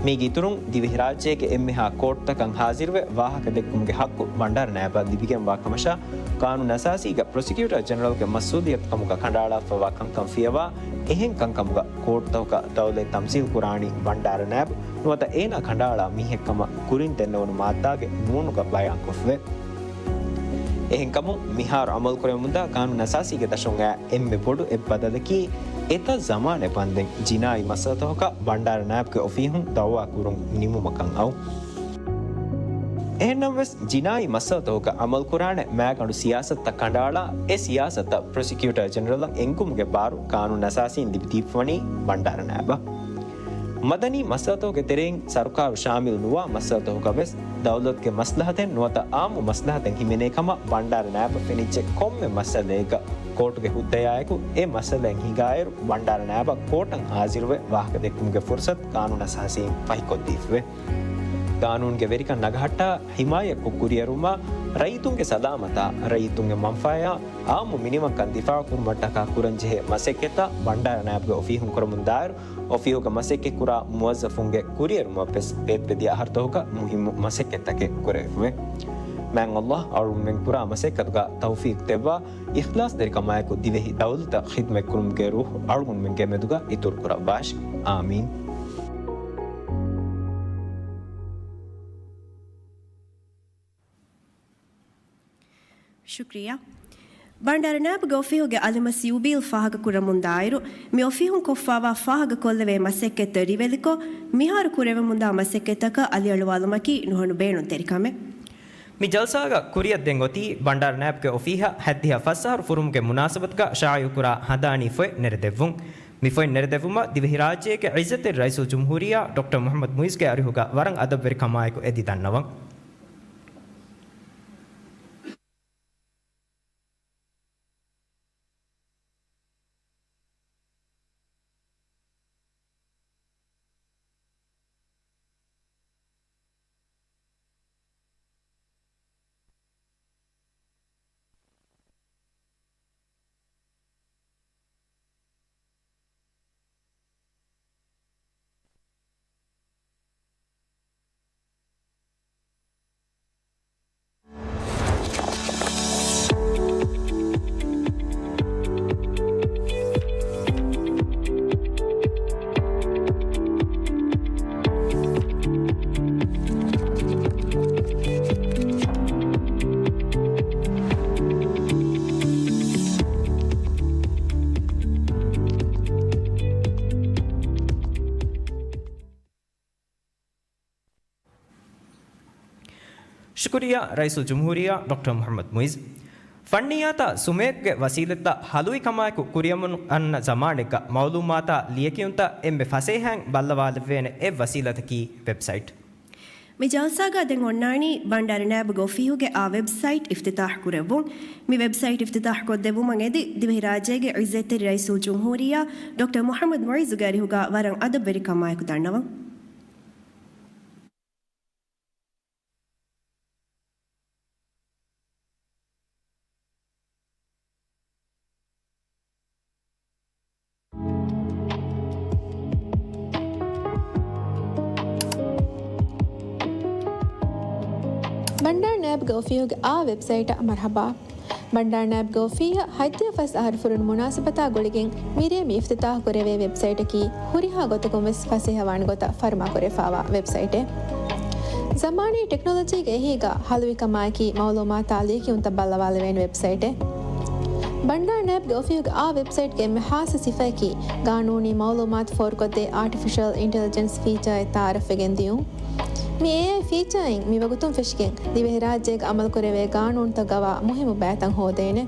މީގެ އިތުރުން، ދިވެހިރާއްޖޭގެ އެންމެހާ ކޯޓްތަކަށް ހާޒިރުވެ ވާހަކަ ދެއްކުމުގެ ހައްޤު ބަންޑާރަ ނާއިބަށް ލިބިގެންވާ ކަމަށާ، ޤާނޫނު އަސާސީގަ ޕްރޮސިކިއުޓަރ ޖެނެރަލްގެ މަސްއޫލިއްޔަތު ކަމުގަ ކަނޑައަޅާފައިވާ ކަންކަން ފިޔަވާ، އެހެން ކަންކަމުގަ ކޯޓްތަކުގަ ދައުލަތް ތަމްސީލް ކުރާނީ ބަންޑާރަ ނާއިބު ނުވަތަ އޭނާ ކަނޑައަޅާ މީހެއް ކަމަށް ކުރިން ދެންނެވުނު މާއްދާގެ ނޫނުގަ ބަޔާންކޮށްފައި. އެހެންކަމުން، މިހާރު އަމަލުކުރެވެމުންދާ ޤާނޫނު އަސާސީގެ ދަށުން އައި އެންމެ ބޮޑު އެއްބަދަލަކީ، އެތައް ޒަމާނެއް ވަންދެން ޖިނާއީ މައްސަލަތަކަކަށް ބަންޑާރަ ނާއިބްގެ އޮފީހުން ދައުވާ ކުރުން ނިމުމަކަށް އައު. އެހެންނަމަވެސް، ޖިނާއީ މައްސަލަތަކުގަ އަމަލުކުރާނެ މާގަނޑު ސިޔާސަތުތައް ކަނޑައަޅާ، އެ ސިޔާސަތަށް ޕްރޮސިކިއުޓަރ ޖެނެރަލަށް އެންގުމުގެ ބާރު ޤާނޫނުއަސާސީން ލިބިދީފަވަނީ ބަންޑާރަ ނާއިބަށް. މަދަނީ މައްސަލަތަކުގެ ތެރެއިން ސަރުކާރު ޝާމިލު ނުވާ މައްސަލަތަކުގަ ވެސް، ދައުލަތުގެ މަސްލަހަތެއް ނުވަތަ އާއްމު މަސްލަހަތެއް ހިމެނޭ ކަމަށް ބަންޑާރަ ނާއިބަށް ފެނިއްޖެ ކޮންމެ މައްސަލައެއްގަ ކޯޓުގެ ހުއްދަޔާއެކު އެ މައްސަލައެއް ހިނގާއިރު، ބަންޑާރަ ނާއިބަށް ކޯޓަށް ހާޒިރުވެ ވާހަކަ ދެއްކުމުގެ ފުރުސަތު ޤާނޫނުއަސާސީން ފަހިކޮށްދީފިވޭ. ޤާނޫނުގެ ވެރިކަން ނަގަހައްޓާ، ހިމާޔަތްކޮށް ކުރިއެރުމާ، ރައްޔިތުންގެ ސަލާމަތާ، ރައްޔިތުންގެ މަންފާޔާ، އާއްމު މިނިވަންކަން ދިފާޢުކުރުމަށްޓަކާ ކުރަންޖެހޭ މަސައްކަތްތައް ބަންޑާރަ ނާއިބުގެ އޮފީހުން ކުރަމުންދާއިރު، އޮފީހުގަ މަސައްކަތްކުރާ މުވައްޒަފުންގެ ކުރިއެރުމަށްވެސް ބޭތުވެދިޔަ އަހަރުތަކުގަ މުހިއްމު މަސައްކަތްތަކެއް ކުރެވިފަވޭ. މާތް ﷲ އަޅުގަނޑުމެން ކުރާ މަސައްކަތުގަ ތައުފީޤު ދެއްވާ، އިޚްލާޞްތެރިކަމާއެކު ދިވެހި ދައުލަތަށް ޚިދުމަތްކުރުމުގެ ރޫޙު އަޅުގަނޑުމެންގެ މެދުގަ އިތުރުކުރައްވާށި. އާމީން. ޝުކްރިޔާ. ބަންޑާރަ ނާއިބުގެ އޮފީހުގެ އަލިމަސް ޔޫބީލް ފާހަގަކުރަމުންދާއިރު، މި އޮފީހުން ކޮށްފާވާ ފާހަގަކޮށްލެވޭ މަސައްކަތްތައް ރިވެލިކޮށް، މިހާރު ކުރެވެމުންދާ މަސައްކަތްތަކަށް އަލިއަޅުވާލުމަކީ ނުހަނު ބޭނުންތެރި ކަމެއް. މި ޖަލްސާގަ ކުރިއަށް ދެން އޮތީ ބަންޑާރަ ނާއިބުގެ އޮފީހަށް ހަތްދިހަ ފަސް އަހަރު ފުރުމުގެ މުނާސަބަތުގަ ޝާއިޢުކުރާ ހަނދާނީ ފޮތް ނެރެދެއްވުން. މި ފޮތް ނެރެދެއްވުމަށް ދިވެހިރާއްޖޭގެ ޢިއްޒަތްތެރި ރައީސުލްޖުމްހޫރިއްޔާ ޑޮކްޓަރ މުޙައްމަދު މުޢިއްޒުގެ އަރިހުގަ ވަރަށް އަދަބުވެރިކަމާއެކު އެދި ދަންނަވަން. ޝުކުރިއްޔާ ރައީސުލްޖުމްހޫރިއްޔާ ޑޮކްޓަރ މުޙައްމަދު މުޢިއްޒު. ފަންނިއްޔާތާ ސުމޭކްގެ ވަސީލަތްތައް ހަލުވިކަމާއެކު ކުރިއަމުން އަންނަ ޒަމާނެއްގަ މަޢުލޫމާތާ ލިޔެކިޔުންތައް އެންމެ ފަސޭހައިން ބައްލަވާލެއްވޭނެ އެއް ވަސީލަތަކީ ވެބްސައިޓް. މި ޖަލްސާގަ ދެން އޮންނާނީ ބަންޑާރަ ނާއިބުގެ އޮފީހުގެ އާ ވެބްސައިޓް އިފްތިތާޙް ކުރެއްވުން. މި ވެބްސައިޓް އިފްތިތާޙް ކޮށްދެއްވުމަށް އެދި ދިވެހިރާއްޖޭގެ ޢިއްޒަތްތެރި ރައީސުލްޖުމްހޫރިއްޔާ ޑޮކްޓަރ މުޙައްމަދު މުޢިއްޒުގެ އަރިހުގަ ވަރަށް އަދަބުވެރިކަމާއެކު ދަންނަވަން. ބަންޑާރަ ނާއިބުގެ އޮފީހުގެ އާ ވެބްސައިޓަށް މަރުޙަބާ. ބަންޑާރަ ނާއިބުގެ އޮފީހަށް ހަތްދިހަ ފަސް އަހަރު ފުރުނު މުނާސަބަތާ ގުޅިގެން މިރޭ މި އިފްތިތާޙު ކުރެވޭ ވެބްސައިޓަކީ ހުރިހާ ގޮތަކުން ވެސް ފަސޭހަވާނެ ގޮތަށް ފަރުމާކުރެވިފާވާ ވެބްސައިޓެއް. ޒަމާނީ ޓެކްނޮލޮޖީގެ އެހީގަ ހަލުވިކަމާއެކީ މަޢުލޫމާތާ ލިޔެކިޔުންތައް ބައްލަވާލެވޭނެ ވެބްސައިޓެއް. ބަންޑާރަ ނާއިބުގެ އޮފީހުގެ އާ ވެބްސައިޓްގެ އެންމެ ޚާއްޞަ ސިފައަކީ ގާނޫނީ މަޢުލޫމާތު ފޯރުކޮށްދޭ އާޓިފިޝަލް އިންޓެލިޖެންސް ފީޗާއެއް ތައާރަފްވެގެން ދިޔުން. މި އޭއައި ފީޗާއިން މިވަގުތުން ފެށިގެން ދިވެހިރާއްޖޭގަ އަމަލުކުރެވޭ ގާނޫނުތައް ގަވާ މުހިއްމު ބައިތައް ހޯދޭނެ.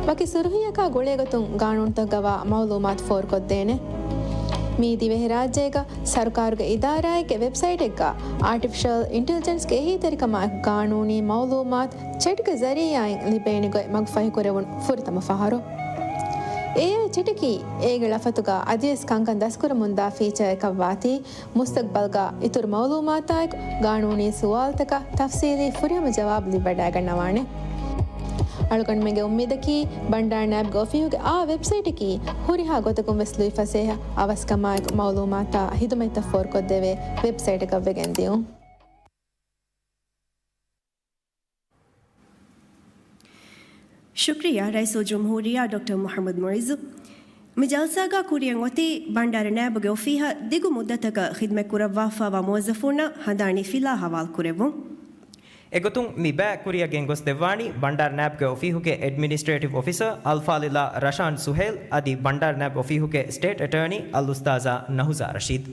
ވަކި ސުރުޚީއަކާ ގުޅޭގޮތުން ގާނޫނުތައް ގަވާ މަޢުލޫމާތު ފޯރުކޮށްދޭނެ. މީ ދިވެހިރާއްޖޭގަ ސަރުކާރުގެ އިދާރާއެއްގެ ވެބްސައިޓެއްގަ އާޓިފިޝަލް އިންޓެލިޖެންސްގެ އެހީތެރިކަމާއެކު ގާނޫނީ މަޢުލޫމާތު ޗެޓްގެ ޒަރީޢާއިން ލިބޭނެ ގޮތް މަގުފަހިކުރެވުނު ފުރަތަމަ ފަހަރު. އޭއައި ޗެޓަކީ އޭގެ ޅަފަތުގަ އަދިވެސް ކަންކަން ދަސްކުރަމުންދާ ފީޗާއަކަށްވާތީ، މުސްތަގްބަލްގަ އިތުރު މަޢުލޫމާތާއެކު ގާނޫނީ ސުވާލުތަކަށް ތަފްސީލީ ފުރިހަމަ ޖަވާބު ލިބިވަޑައިގަންނަވާނެ. އަޅުގަނޑުމެންގެ އުއްމީދަކީ ބަންޑާރަ ނާއިބުގެ އޮފީހުގެ އާ ވެބްސައިޓަކީ ހުރިހާ ގޮތަކުން ވެސް ލުއިފަސޭހަ އަވަސްކަމާއެކު މަޢުލޫމާތާ ޚިދުމަތްތައް ފޯރުކޮށްދެވޭ ވެބްސައިޓަކަށްވެގެން ދިޔުން. ޝުކްރިޔާ ރައީސުލްޖުމްހޫރިއްޔާ ޑޮކްޓަރ މުޙައްމަދު މުޢިއްޒު. މި ޖަލްސާގަ ކުރިއަށް އޮތީ ބަންޑާރަ ނާއިބުގެ އޮފީހަށް ދިގު މުއްދަތަކަށް ޚިދުމަތް ކުރައްވާފައިވާ މުވައްޒަފުންނަށް ހަނދާނީ ފިލާ ހަވާލު ކުރެއްވުން. އެގޮތުން މި ބައި ކުރިއަށް ގެންގޮސްދެއްވާނީ ބަންޑާރަ ނާއިބުގެ އޮފީހުގެ އެޑްމިނިސްޓްރޭޓިވް އޮފިސަރ އަލްފާޟިލާ ރަޝާން ސުހޭލް އަދި ބަންޑާރަ ނާއިބު އޮފީހުގެ ސްޓޭޓް އެޓާނީ އަލްއުސްތާޛާ ނަހުޒާ ރަޝީދު.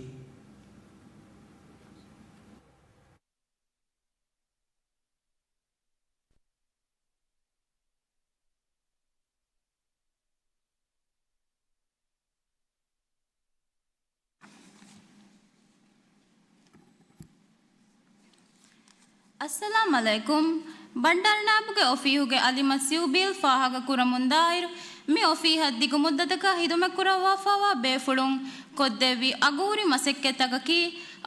އައްސަލާމް ޢަލައިކުމް. ބަންޑާރަނާއިބުގެ އޮފީހުގެ އަލިމަށް ސިއުބީލް ފާހަގަކުރަމުންދާއިރު، މި އޮފީހަށް ދިގު މުއްދަތަކަށް ހިދުމަތްކުރައްވާފައިވާ ބޭފުޅުން ކޮށްދެއްވި އަގުހުރި މަސައްކަތްތަކަކީ،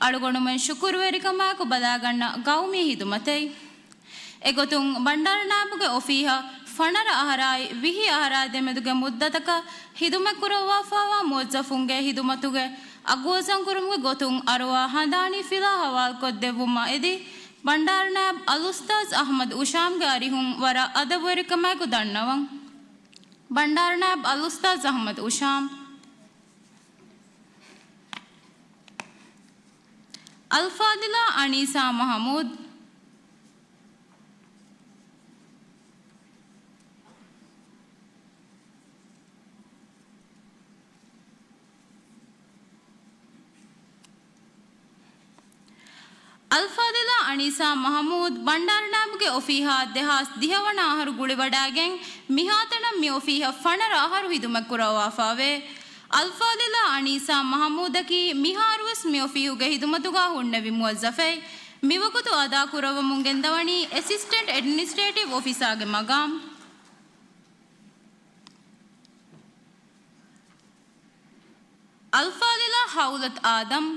އަޅުގަނޑުމެން ޝުކުރުވެރިކަމާއެކު ބަލާގަންނަ ގައުމީ ހިދުމަތެއް. އެގޮތުން، ބަންޑާރަނާއިބުގެ އޮފީހަށް ފަނަރަ އަހަރާއި ވިހި އަހަރާ ދެމެދުގެ މުއްދަތަކަށް ހިދުމަތްކުރައްވާފައިވާ މުވައްޒަފުންގެ ހިދުމަތުގެ އަގު ވަޒަންކުރުމުގެ ގޮތުން އަރުވާ ހަނދާނީ ފިލާ ހަވާލުކޮށްދެއްވުމަށް އެދި، ބަންޑާރަނާއިބް އަލްއުސްތާޛް އަޙްމަދު އުޝާމްގެ އަރިހުން ވަރަށް އަދަބުވެރިކަމާއެކު ދަންނަވަން. ބަންޑާރަނާއިބް އަލްއުސްތާޛް އަޙްމަދު އުޝާމް. އަލްފާޟިލާ އަނީސާ މަޙްމޫދު. އަލްފާޟިލާ އަނީސާ މަޙްމޫދު ބަންޑާރަނާއިބުގެ އޮފީހާ ދެހާސް ދިހަ ވަނަ އަހަރު ގުޅިވަޑައިގެން، މިހާތަނަށް މި އޮފީހަށް ފަނަރަ އަހަރު ހިދުމަތްކުރައްވާފައިވޭ. އަލްފާޟިލާ އަނީސާ މަޙްމޫދަކީ މިހާރުވެސް މި އޮފީހުގެ ހިދުމަތުގަ ހުންނެވި މުވައްޒަފެއް. މިވަގުތު އަދާކުރައްވަމުން ގެންދަވަނީ އެސިސްޓެންޓް އެޑްމިނިސްޓްރޭޓިވް އޮފިސާގެ މަގާމް. އަލްފާޟިލާ ހައުލަތު އާދަމް.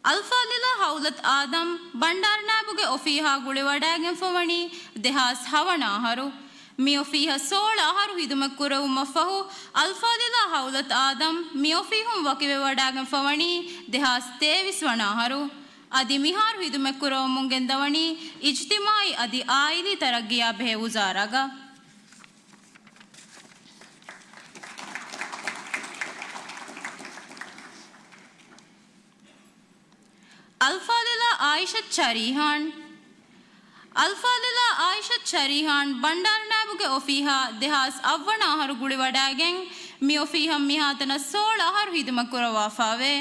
އަލްފާޟިލާ ހައުލަތު އާދަމް ބަންޑާރަނާއިބުގެ އޮފީހާ ގުޅިވަޑައިގެންފަވަނީ ދެހާސް ހަވަނަ އަހަރު. މި އޮފީހަށް ސޯޅަ އަހަރު ހިދުމަތްކުރެވުމަށްފަހު، އަލްފާޟިލާ ހައުލަތު އާދަމް މި އޮފީހުން ވަކިވެވަޑައިގެންފަވަނީ ދެހާސް ތޭވީސް ވަނަ އަހަރު. އަދި މިހާރު ހިދުމަތްކުރަވަމުން ގެންދަވަނީ އިޖްތިމާޢީ އަދި އާއިލީ ތަރައްގީއާ ބެހޭ ވުޒާރާގަ. އަލްފާޟިލާ އާއިޝަތު ޗަރީހާން. އަލްފާޟިލާ އާއިޝަތު ޗަރީހާން ބަންޑާރަނާއިބުގެ އޮފީހާ ދެހާސް އަށްވަނަ އަހަރު ގުޅިވަޑައިގެން، މި އޮފީހަށް މިހާތަނަށް ސޯޅަ އަހަރު ހިދުމަތްކުރައްވާފައިވޭ.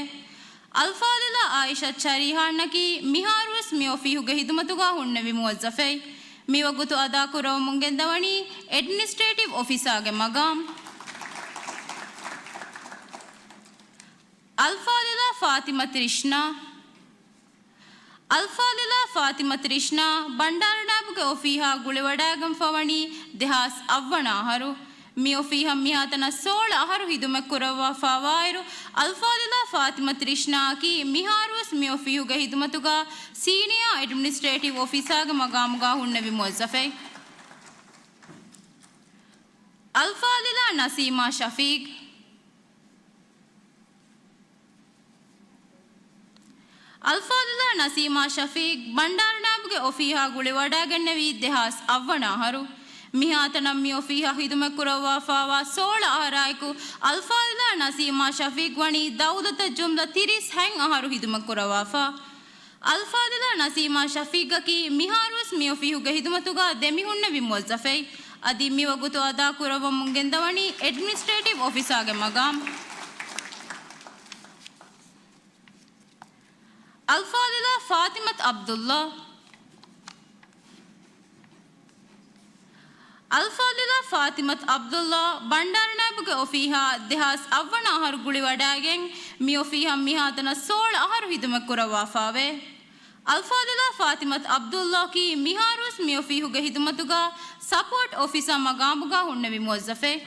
އަލްފާޟިލާ އާއިޝަތު ޗަރީހާންއަކީ މިހާރުވެސް މި އޮފީހުގެ ހިދުމަތުގަ ހުންނެވި މުވައްޒަފެއް. މިވަގުތު އަދާކުރައްވަމުން ގެންދަވަނީ އެޑްމިނިސްޓްރޭޓިވް އޮފިސާގެ މަގާމް. އަލްފާޟިލާ ފާތިމަތު ރިޝްނާ. އަލްފާޟިލާ ފާތިމަތު ރިޝްނާ ބަންޑާރަނާއިބުގެ އޮފީހާ ގުޅިވަޑައިގެންފަވަނީ ދެހާސް އަށްވަނަ އަހަރު. މި އޮފީހަށް މިހާތަނަށް ސޯޅަ އަހަރު ހިދުމަތްކުރައްވާފައިވާއިރު، އަލްފާޟިލާ ފާތިމަތު ރިޝްނާއަކީ މިހާރުވެސް މި އޮފީހުގެ ހިދުމަތުގަ ސީނިއާ އެޑްމިނިސްޓްރޭޓިވް އޮފިސާގެ މަގާމުގަ ހުންނެވި މުވައްޒަފެއް. އަލްފާޟިލާ ނަސީމާ ޝަފީޤް. އަލްފާޟިލާ ނަސީމާ ޝަފީޤް ބަންޑާރަނާއިބުގެ އޮފީހާ ގުޅިވަޑައިގެންނެވީ ދެހާސް އަށްވަނަ އަހަރު. މިހާތަނަށް މި އޮފީހަށް ހިދުމަތްކުރައްވާފައިވާ ސޯޅަ އަހަރާއެކު، އަލްފާޟިލާ ނަސީމާ ޝަފީޤް ވަނީ ދައުލަތަށް ޖުމްލަ ތިރީސް ހަތް އަހަރު ހިދުމަތްކުރައްވާފަ. އަލްފާޟިލާ ނަސީމާ ޝަފީޤްއަކީ މިހާރުވެސް މި އޮފީހުގެ ހިދުމަތުގަ ދެމިހުންނެވި މުވައްޒަފެއް. އަދި މިވަގުތު އަދާކުރައްވަމުން ގެންދަވަނީ އެޑްމިނިސްޓްރޭޓިވް އޮފިސާގެ މަގާމް. އަލްފާޟިލާ ފާތިމަތު ޢަބްދުﷲ. އަލްފާޟިލާ ފާތިމަތު ޢަބްދުﷲ ބަންޑާރަނާއިބުގެ އޮފީހާ ދެހާސް އަށްވަނަ އަހަރު ގުޅިވަޑައިގެން، މި އޮފީހަށް މިހާތަނަށް ސޯޅަ އަހަރު ހިދުމަތްކުރައްވާފައިވޭ. އަލްފާޟިލާ ފާތިމަތު ޢަބްދުﷲއަކީ މިހާރުވެސް މި އޮފީހުގެ ހިދުމަތުގަ ސަޕޯޓް އޮފިސަރ މަގާމުގަ ހުންނެވި މުވައްޒަފެއް.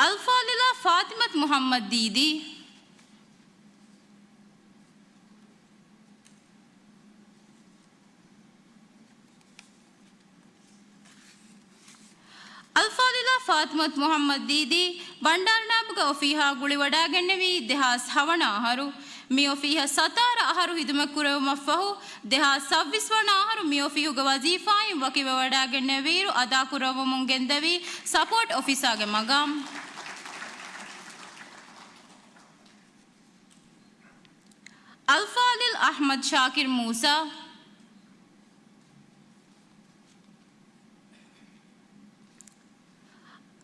އަލްފާޟިލާ ފާތިމަތު މުޙައްމަދު ދީދީ. އަލްފާޟިލާ ފާތިމަތު މުޙައްމަދު ދީދީ ބަންޑާރަނާއިބުގެ އޮފީހާ ގުޅިވަޑައިގެންނެވީ ދެހާސް ހަވަނަ އަހަރު. މި އޮފީހަށް ސަތާރަ އަހަރު ހިދުމަތްކުރެވުމަށްފަހު، ދެހާސް ސައްބީސް ވަނަ އަހަރު މި އޮފީހުގެ ވަޒީފާއިން ވަކިވެވަޑައިގެންނެވިއިރު އަދާކުރައްވަމުން ގެންދެވީ ސަޕޯޓް އޮފިސާގެ މަގާމް. އަލްފާޟިލް އަޙްމަދު ޝާކިރު މޫސާ.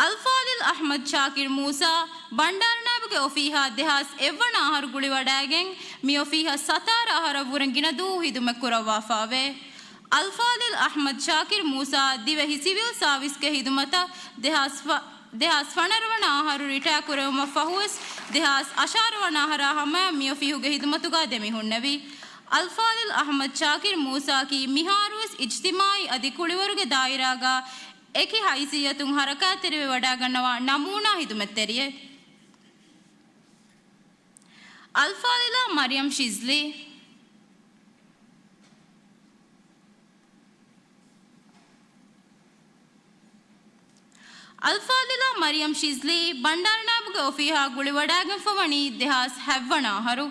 އަލްފާޟިލް އަޙްމަދު ޝާކިރު މޫސާ ބަންޑާރަނާއިބުގެ އޮފީހާ ދެހާސް އެއްވަނަ އަހަރު ގުޅިވަޑައިގެން، މި އޮފީހަށް ސަތާރަ އަހަރަށްވުރެ ގިނަ ދުވަހު ހިދުމަތްކުރައްވާފައިވޭ. އަލްފާޟިލް އަޙްމަދު ޝާކިރު މޫސާ ދިވެހި ސިވިލް ސާވިސްގެ ހިދުމަތަށް ދެހާސް ފަ-، ދެހާސް ފަނަރަ ވަނަ އަހަރު ރިޓަޔާ ކުރެވުމަށް ފަހުވެސް، ދެހާސް އަށާރަ ވަނަ އަހަރާ ހަމަޔަށް މިއޮފީހުގެ ހިދުމަތުގަ ދެމިހުންނެވި. އަލްފާޟިލް އަޙްމަދު ޝާކިރު މޫސާއަކީ މިހާރުވެސް އިޖްތިމާޢީ އަދި ކުޅިވަރުގެ ދާއިރާގަ އެކި ހައިސިއްޔަތުން ހަރަކާތްތެރިވެވަޑައިގަންނަވާ ނަމޫނާ ހިދުމަތްތެރިއެއް. އަލްފާޟިލާ މަރިޔަމް ޝިޒްލީ. އަލްފާޟިލާ މަރިޔަމް ޝިޒްލީ ބަންޑާރަނާބުގެ އޮފީހާ ގުޅިވަޑައިގެންފަވަނީ ދެހާސް ހަތްވަނަ އަހަރު.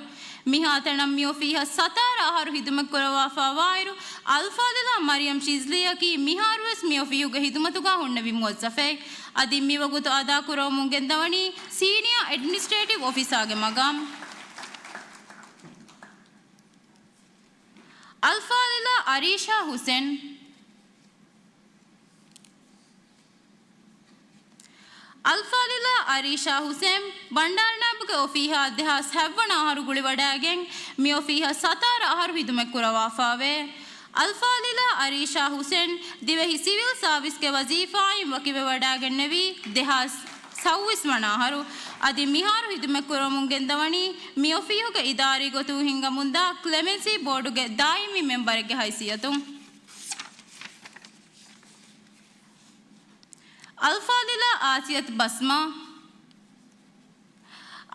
މިހާތަނަށް މިއޮފީހަށް ސަތާރަ އަހަރު ހިދުމަތްކުރައްވާފާވާއިރު، އަލްފާޟިލާ މަރިޔަމް ޝިޒްލީއަކީ މިހާރުވެސް މިއޮފީހުގެ ހިދުމަތުގަ ހުންނެވި މުވައްޒަފެއް. އަދި މިވަގުތު އަދާކުރަވަމުން ގެންދަވަނީ ސީނިއާ އެޑްމިނިސްޓްރޭޓިވް އޮފިސާގެ މަގާމް. އަލްފާޟިލާ އަރީޝާ ހުސެން. އަލްފާޟިލާ އަރީޝާ ހުސެން ބަންޑާރަނާބުގެ އޮފީހާ ދެހާސް ހަތްވަނަ އަހަރު ގުޅިވަޑައިގެން، މިއޮފީހަށް ސަތާރަ އަހަރު ހިދުމަތްކުރައްވާފާވޭ. އަލްފާޟިލާ އަރީޝާ ހުސެން ދިވެހި ސިވިލް ސާވިސްގެ ވަޒީފާއިން ވަކިވެވަޑައިގެންނެވީ ދެހާސް ސައުވީސް ވަނަ އަހަރު. އަދި މިހާރު ހިދުމަތްކުރަމުން ގެންދަވަނީ މިއޮފީހުގެ އިދާރީ ގޮތުން ހިންގަމުންދާ ކްލެމެންސީ ބޯޑުގެ ދާއިމީ މެމްބަރެއްގެ ހައިސިއްޔަތުން. އަލްފާޟިލާ އާސިޔަތު ބަސްމާ.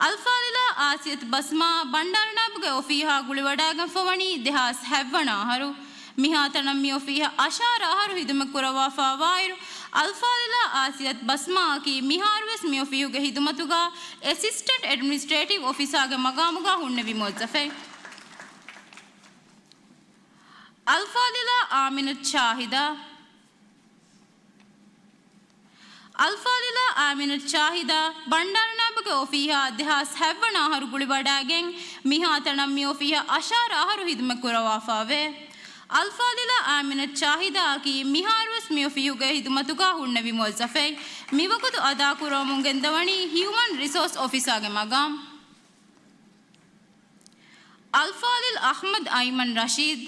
އަލްފާޟިލާ އާސިޔަތު ބަސްމާ ބަންޑާރަނާބުގެ އޮފީހާ ގުޅިވަޑައިގެންފަވަނީ ދެހާސް ހަތްވަނަ އަހަރު. މިހާތަނަށް މި އޮފީހަށް އަށާރަ އަހަރު ހިދުމަތްކުރައްވާފާވާއިރު، އަލްފާޟިލާ އާސިޔަތު ބަސްމާއަކީ މިހާރުވެސް މި އޮފީހުގެ ހިދުމަތުގަ އެސިސްޓެންޓް އެޑްމިނިސްޓްރޭޓިވް އޮފިސާގެ މަގާމުގަ ހުންނެވި މުވައްޒަފެއް. އަލްފާޟިލާ އާމިނަތު ޝާހިދާ. އަލްފާޟިލާ އާމިނަތު ޝާހިދާ ބަންޑާރަނާބުގެ އޮފީހާ ދެހާސް ހަތްވަނަ އަހަރު ގުޅިވަޑައިގެން، މިހާތަނަށް މި އޮފީހަށް އަށާރަ އަހަރު ހިދުމަތް ކުރައްވާފާވޭ. އަލްފާޟިލާ އާމިނަތު ޝާހިދާއަކީ މިހާރުވެސް މި އޮފީހުގެ ހިދުމަތުގަ ހުންނެވި މުވައްޒަފެއް. މިވަގުތު އަދާކުރަމުން ގެންދަވަނީ ހިއުމަން ރިސޯސް އޮފިސާގެ މަގާމް. އަލްފާޟިލް އަޙްމަދު އައިމަން ރަޝީދު.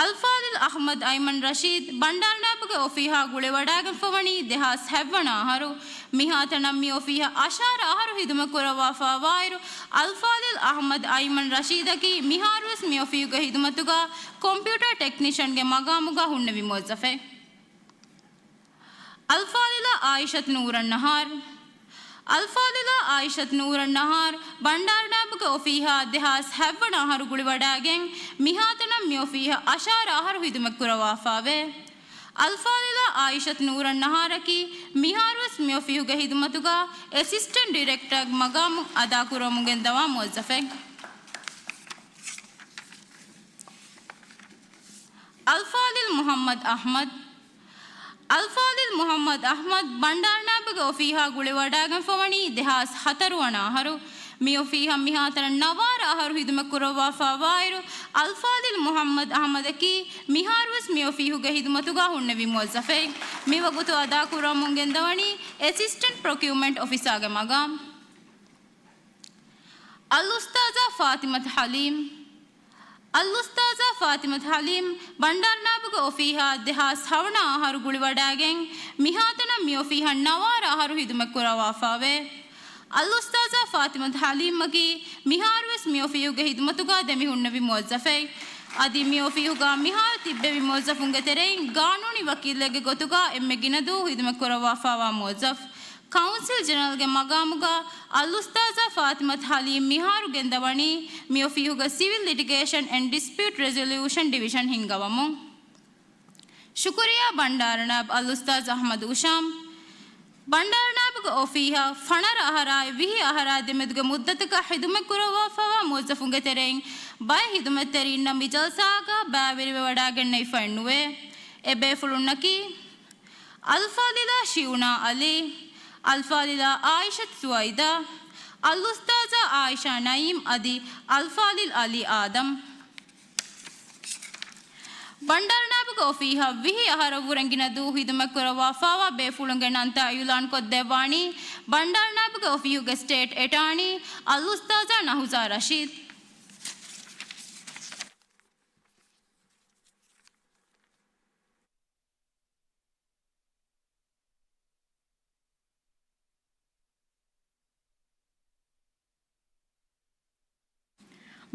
އަލްފާޟިލް އަޙްމަދު އައިމަން ރަޝީދު ބަންޑާރަނާބުގެ އޮފީހާ ގުޅިވަޑައިގެންފަވަނީ ދެހާސް ހަތްވަނަ އަހަރު. މިހާތަނަށް މި އޮފީހަށް އަށާރަ އަހަރު ހިދުމަތް ކުރައްވާފާވާއިރު، އަލްފާޟިލް އަޙްމަދު އައިމަން ރަޝީދަކީ މިހާރުވެސް މި އޮފީހުގެ ހިދުމަތުގަ ކޮމްޕިއުޓާ ޓެކްނިޝަންގެ މަގާމުގަ ހުންނެވި މުވައްޒަފެއް. އަލްފާޟިލާ އާއިޝަތު ނޫރައްނަހާރު. އަލްފާޟިލާ އާއިޝަތު ނޫރައްނަހާރު ބަންޑާރަނާބުގެ އޮފީހާ ދެހާސް ހަތްވަނަ އަހަރު ގުޅިވަޑައިގެން، މިހާތަނަށް މި އޮފީހަށް އަށާރަ އަހަރު ހިދުމަތް ކުރައްވާފާވޭ. އަލްފާޟިލާ އާއިޝަތު ނޫރައްނަހާރަކީ މިހާރުވެސް މި އޮފީހުގެ ހިދުމަތުގަ އެސިސްޓެންޓް ޑިރެކްޓަރ މަގާމު އަދާކުރަމުން ގެންދަވާ މުވައްޒަފެއް. އަލްފާޟިލް މުޙައްމަދު އަޙްމަދު. އަލްފާޟިލް މުޙައްމަދު އަޙްމަދު ބަންޑާރަނާބުގެ އޮފީހާ ގުޅިވަޑައިގެންފަވަނީ ދެހާސް ހަތަރު ވަނަ އަހަރު. މި އޮފީހަށް މިހާތަނަށް ނަވާރަ އަހަރު ހިދުމަތް ކުރައްވާފާވާއިރު، އަލްފާޟިލް މުޙައްމަދު އަޙްމަދަކީ މިހާރުވެސް މި އޮފީހުގެ ހިދުމަތުގަ ހުންނެވި މުވައްޒަފެއް. މިވަގުތު އަދާކުރަމުން ގެންދަވަނީ އެސިސްޓެންޓް ޕްރޮކިއުމަންޓް އޮފިސާގެ މަގާމް. އަލްއުސްތާޛާ ފާތިމަތު ޙަލީމް. އަލްއުސްތާޛާ ފާތިމަތު ޙަލީމް ބަންޑާރަނާބުގެ އޮފީހާ ދެހާސް ހަވަނަ އަހަރު ގުޅިވަޑައިގެން، މިހާތަނަށް މި އޮފީހަށް ނަވާރަ އަހަރު ހިދުމަތް ކުރައްވާފާވޭ. އަލްއުސްތާޛާ ފާތިމަތު ޙަލީމްއަކީ މިހާރުވެސް މި އޮފީހުގެ ހިދުމަތުގަ ދެމިހުންނެވި މުވައްޒަފެއް. އަދި މި އޮފީހުގަ މިހާރު ތިއްބެވި މުވައްޒަފުންގެ ތެރެއިން ގާނޫނީ ވަކީލެއްގެ ގޮތުގަ އެންމެ ގިނަ ދުވަހު ހިދުމަތް ކުރައްވާފާވާ މުވައްޒަފް. ކައުންސިލް ޖެނެރަލްގެ މަގާމުގަ އަލްއުސްތާޛާ ފާތިމަތު ޙަލީމް މިހާރު ގެންދަވަނީ މި އޮފީހުގެ ސިވިލް ލިޓިގޭޝަން އެންޑް ޑިސްޕިއުޓް ރެޒޮލިއުޝަން ޑިވިޝަން ހިންގަވަމުން. ޝުކުރިއްޔާ ބަންޑާރަނާބް އަލްއުސްތާޛު އަޙްމަދު އުޝާމް. ބަންޑާރަނާބުގެ އޮފީހަށް ފަނަރަ އަހަރާއި ވިހި އަހަރާ ދެމެދުގެ މުއްދަތަކަށް ހިދުމަތް ކުރައްވާފައިވާ މުވައްޒަފުންގެ ތެރެއިން ބައެއް ހިދުމަތްތެރީންނަށް މި ޖަލްސާގަ ބައިވެރިވެވަޑައިގެންނެވިފައެއް ނުވޭ. އެ ބޭފުޅުންނަކީ، އަލްފާޟިލާ ޝިއުނާ ޢަލީ، އަލްފާޟިލާ ޢާއިޝަތު ޒުވައިދާ، އަލްއުސްތާޛާ ޢާއިޝާ ނައީމް އަދި އަލްފާޟިލް ޢަލީ އާދަމް. ބަންޑާރަ ނާއިބުގެ އޮފީހަށް ވިހި އަހަރަށްވުރެ ގިނަ ދުވަހު ޚިދުމަތްކުރައްވާފައިވާ ބޭފުޅުންގެ ނަންތައް އިޢުލާންކޮށްދެއްވާނީ ބަންޑާރަ ނާއިބުގެ އޮފީހުގެ ސްޓޭޓް އެޓާނީ އަލްއުސްތާޛާ ނަހުޒާ ރަޝީދު.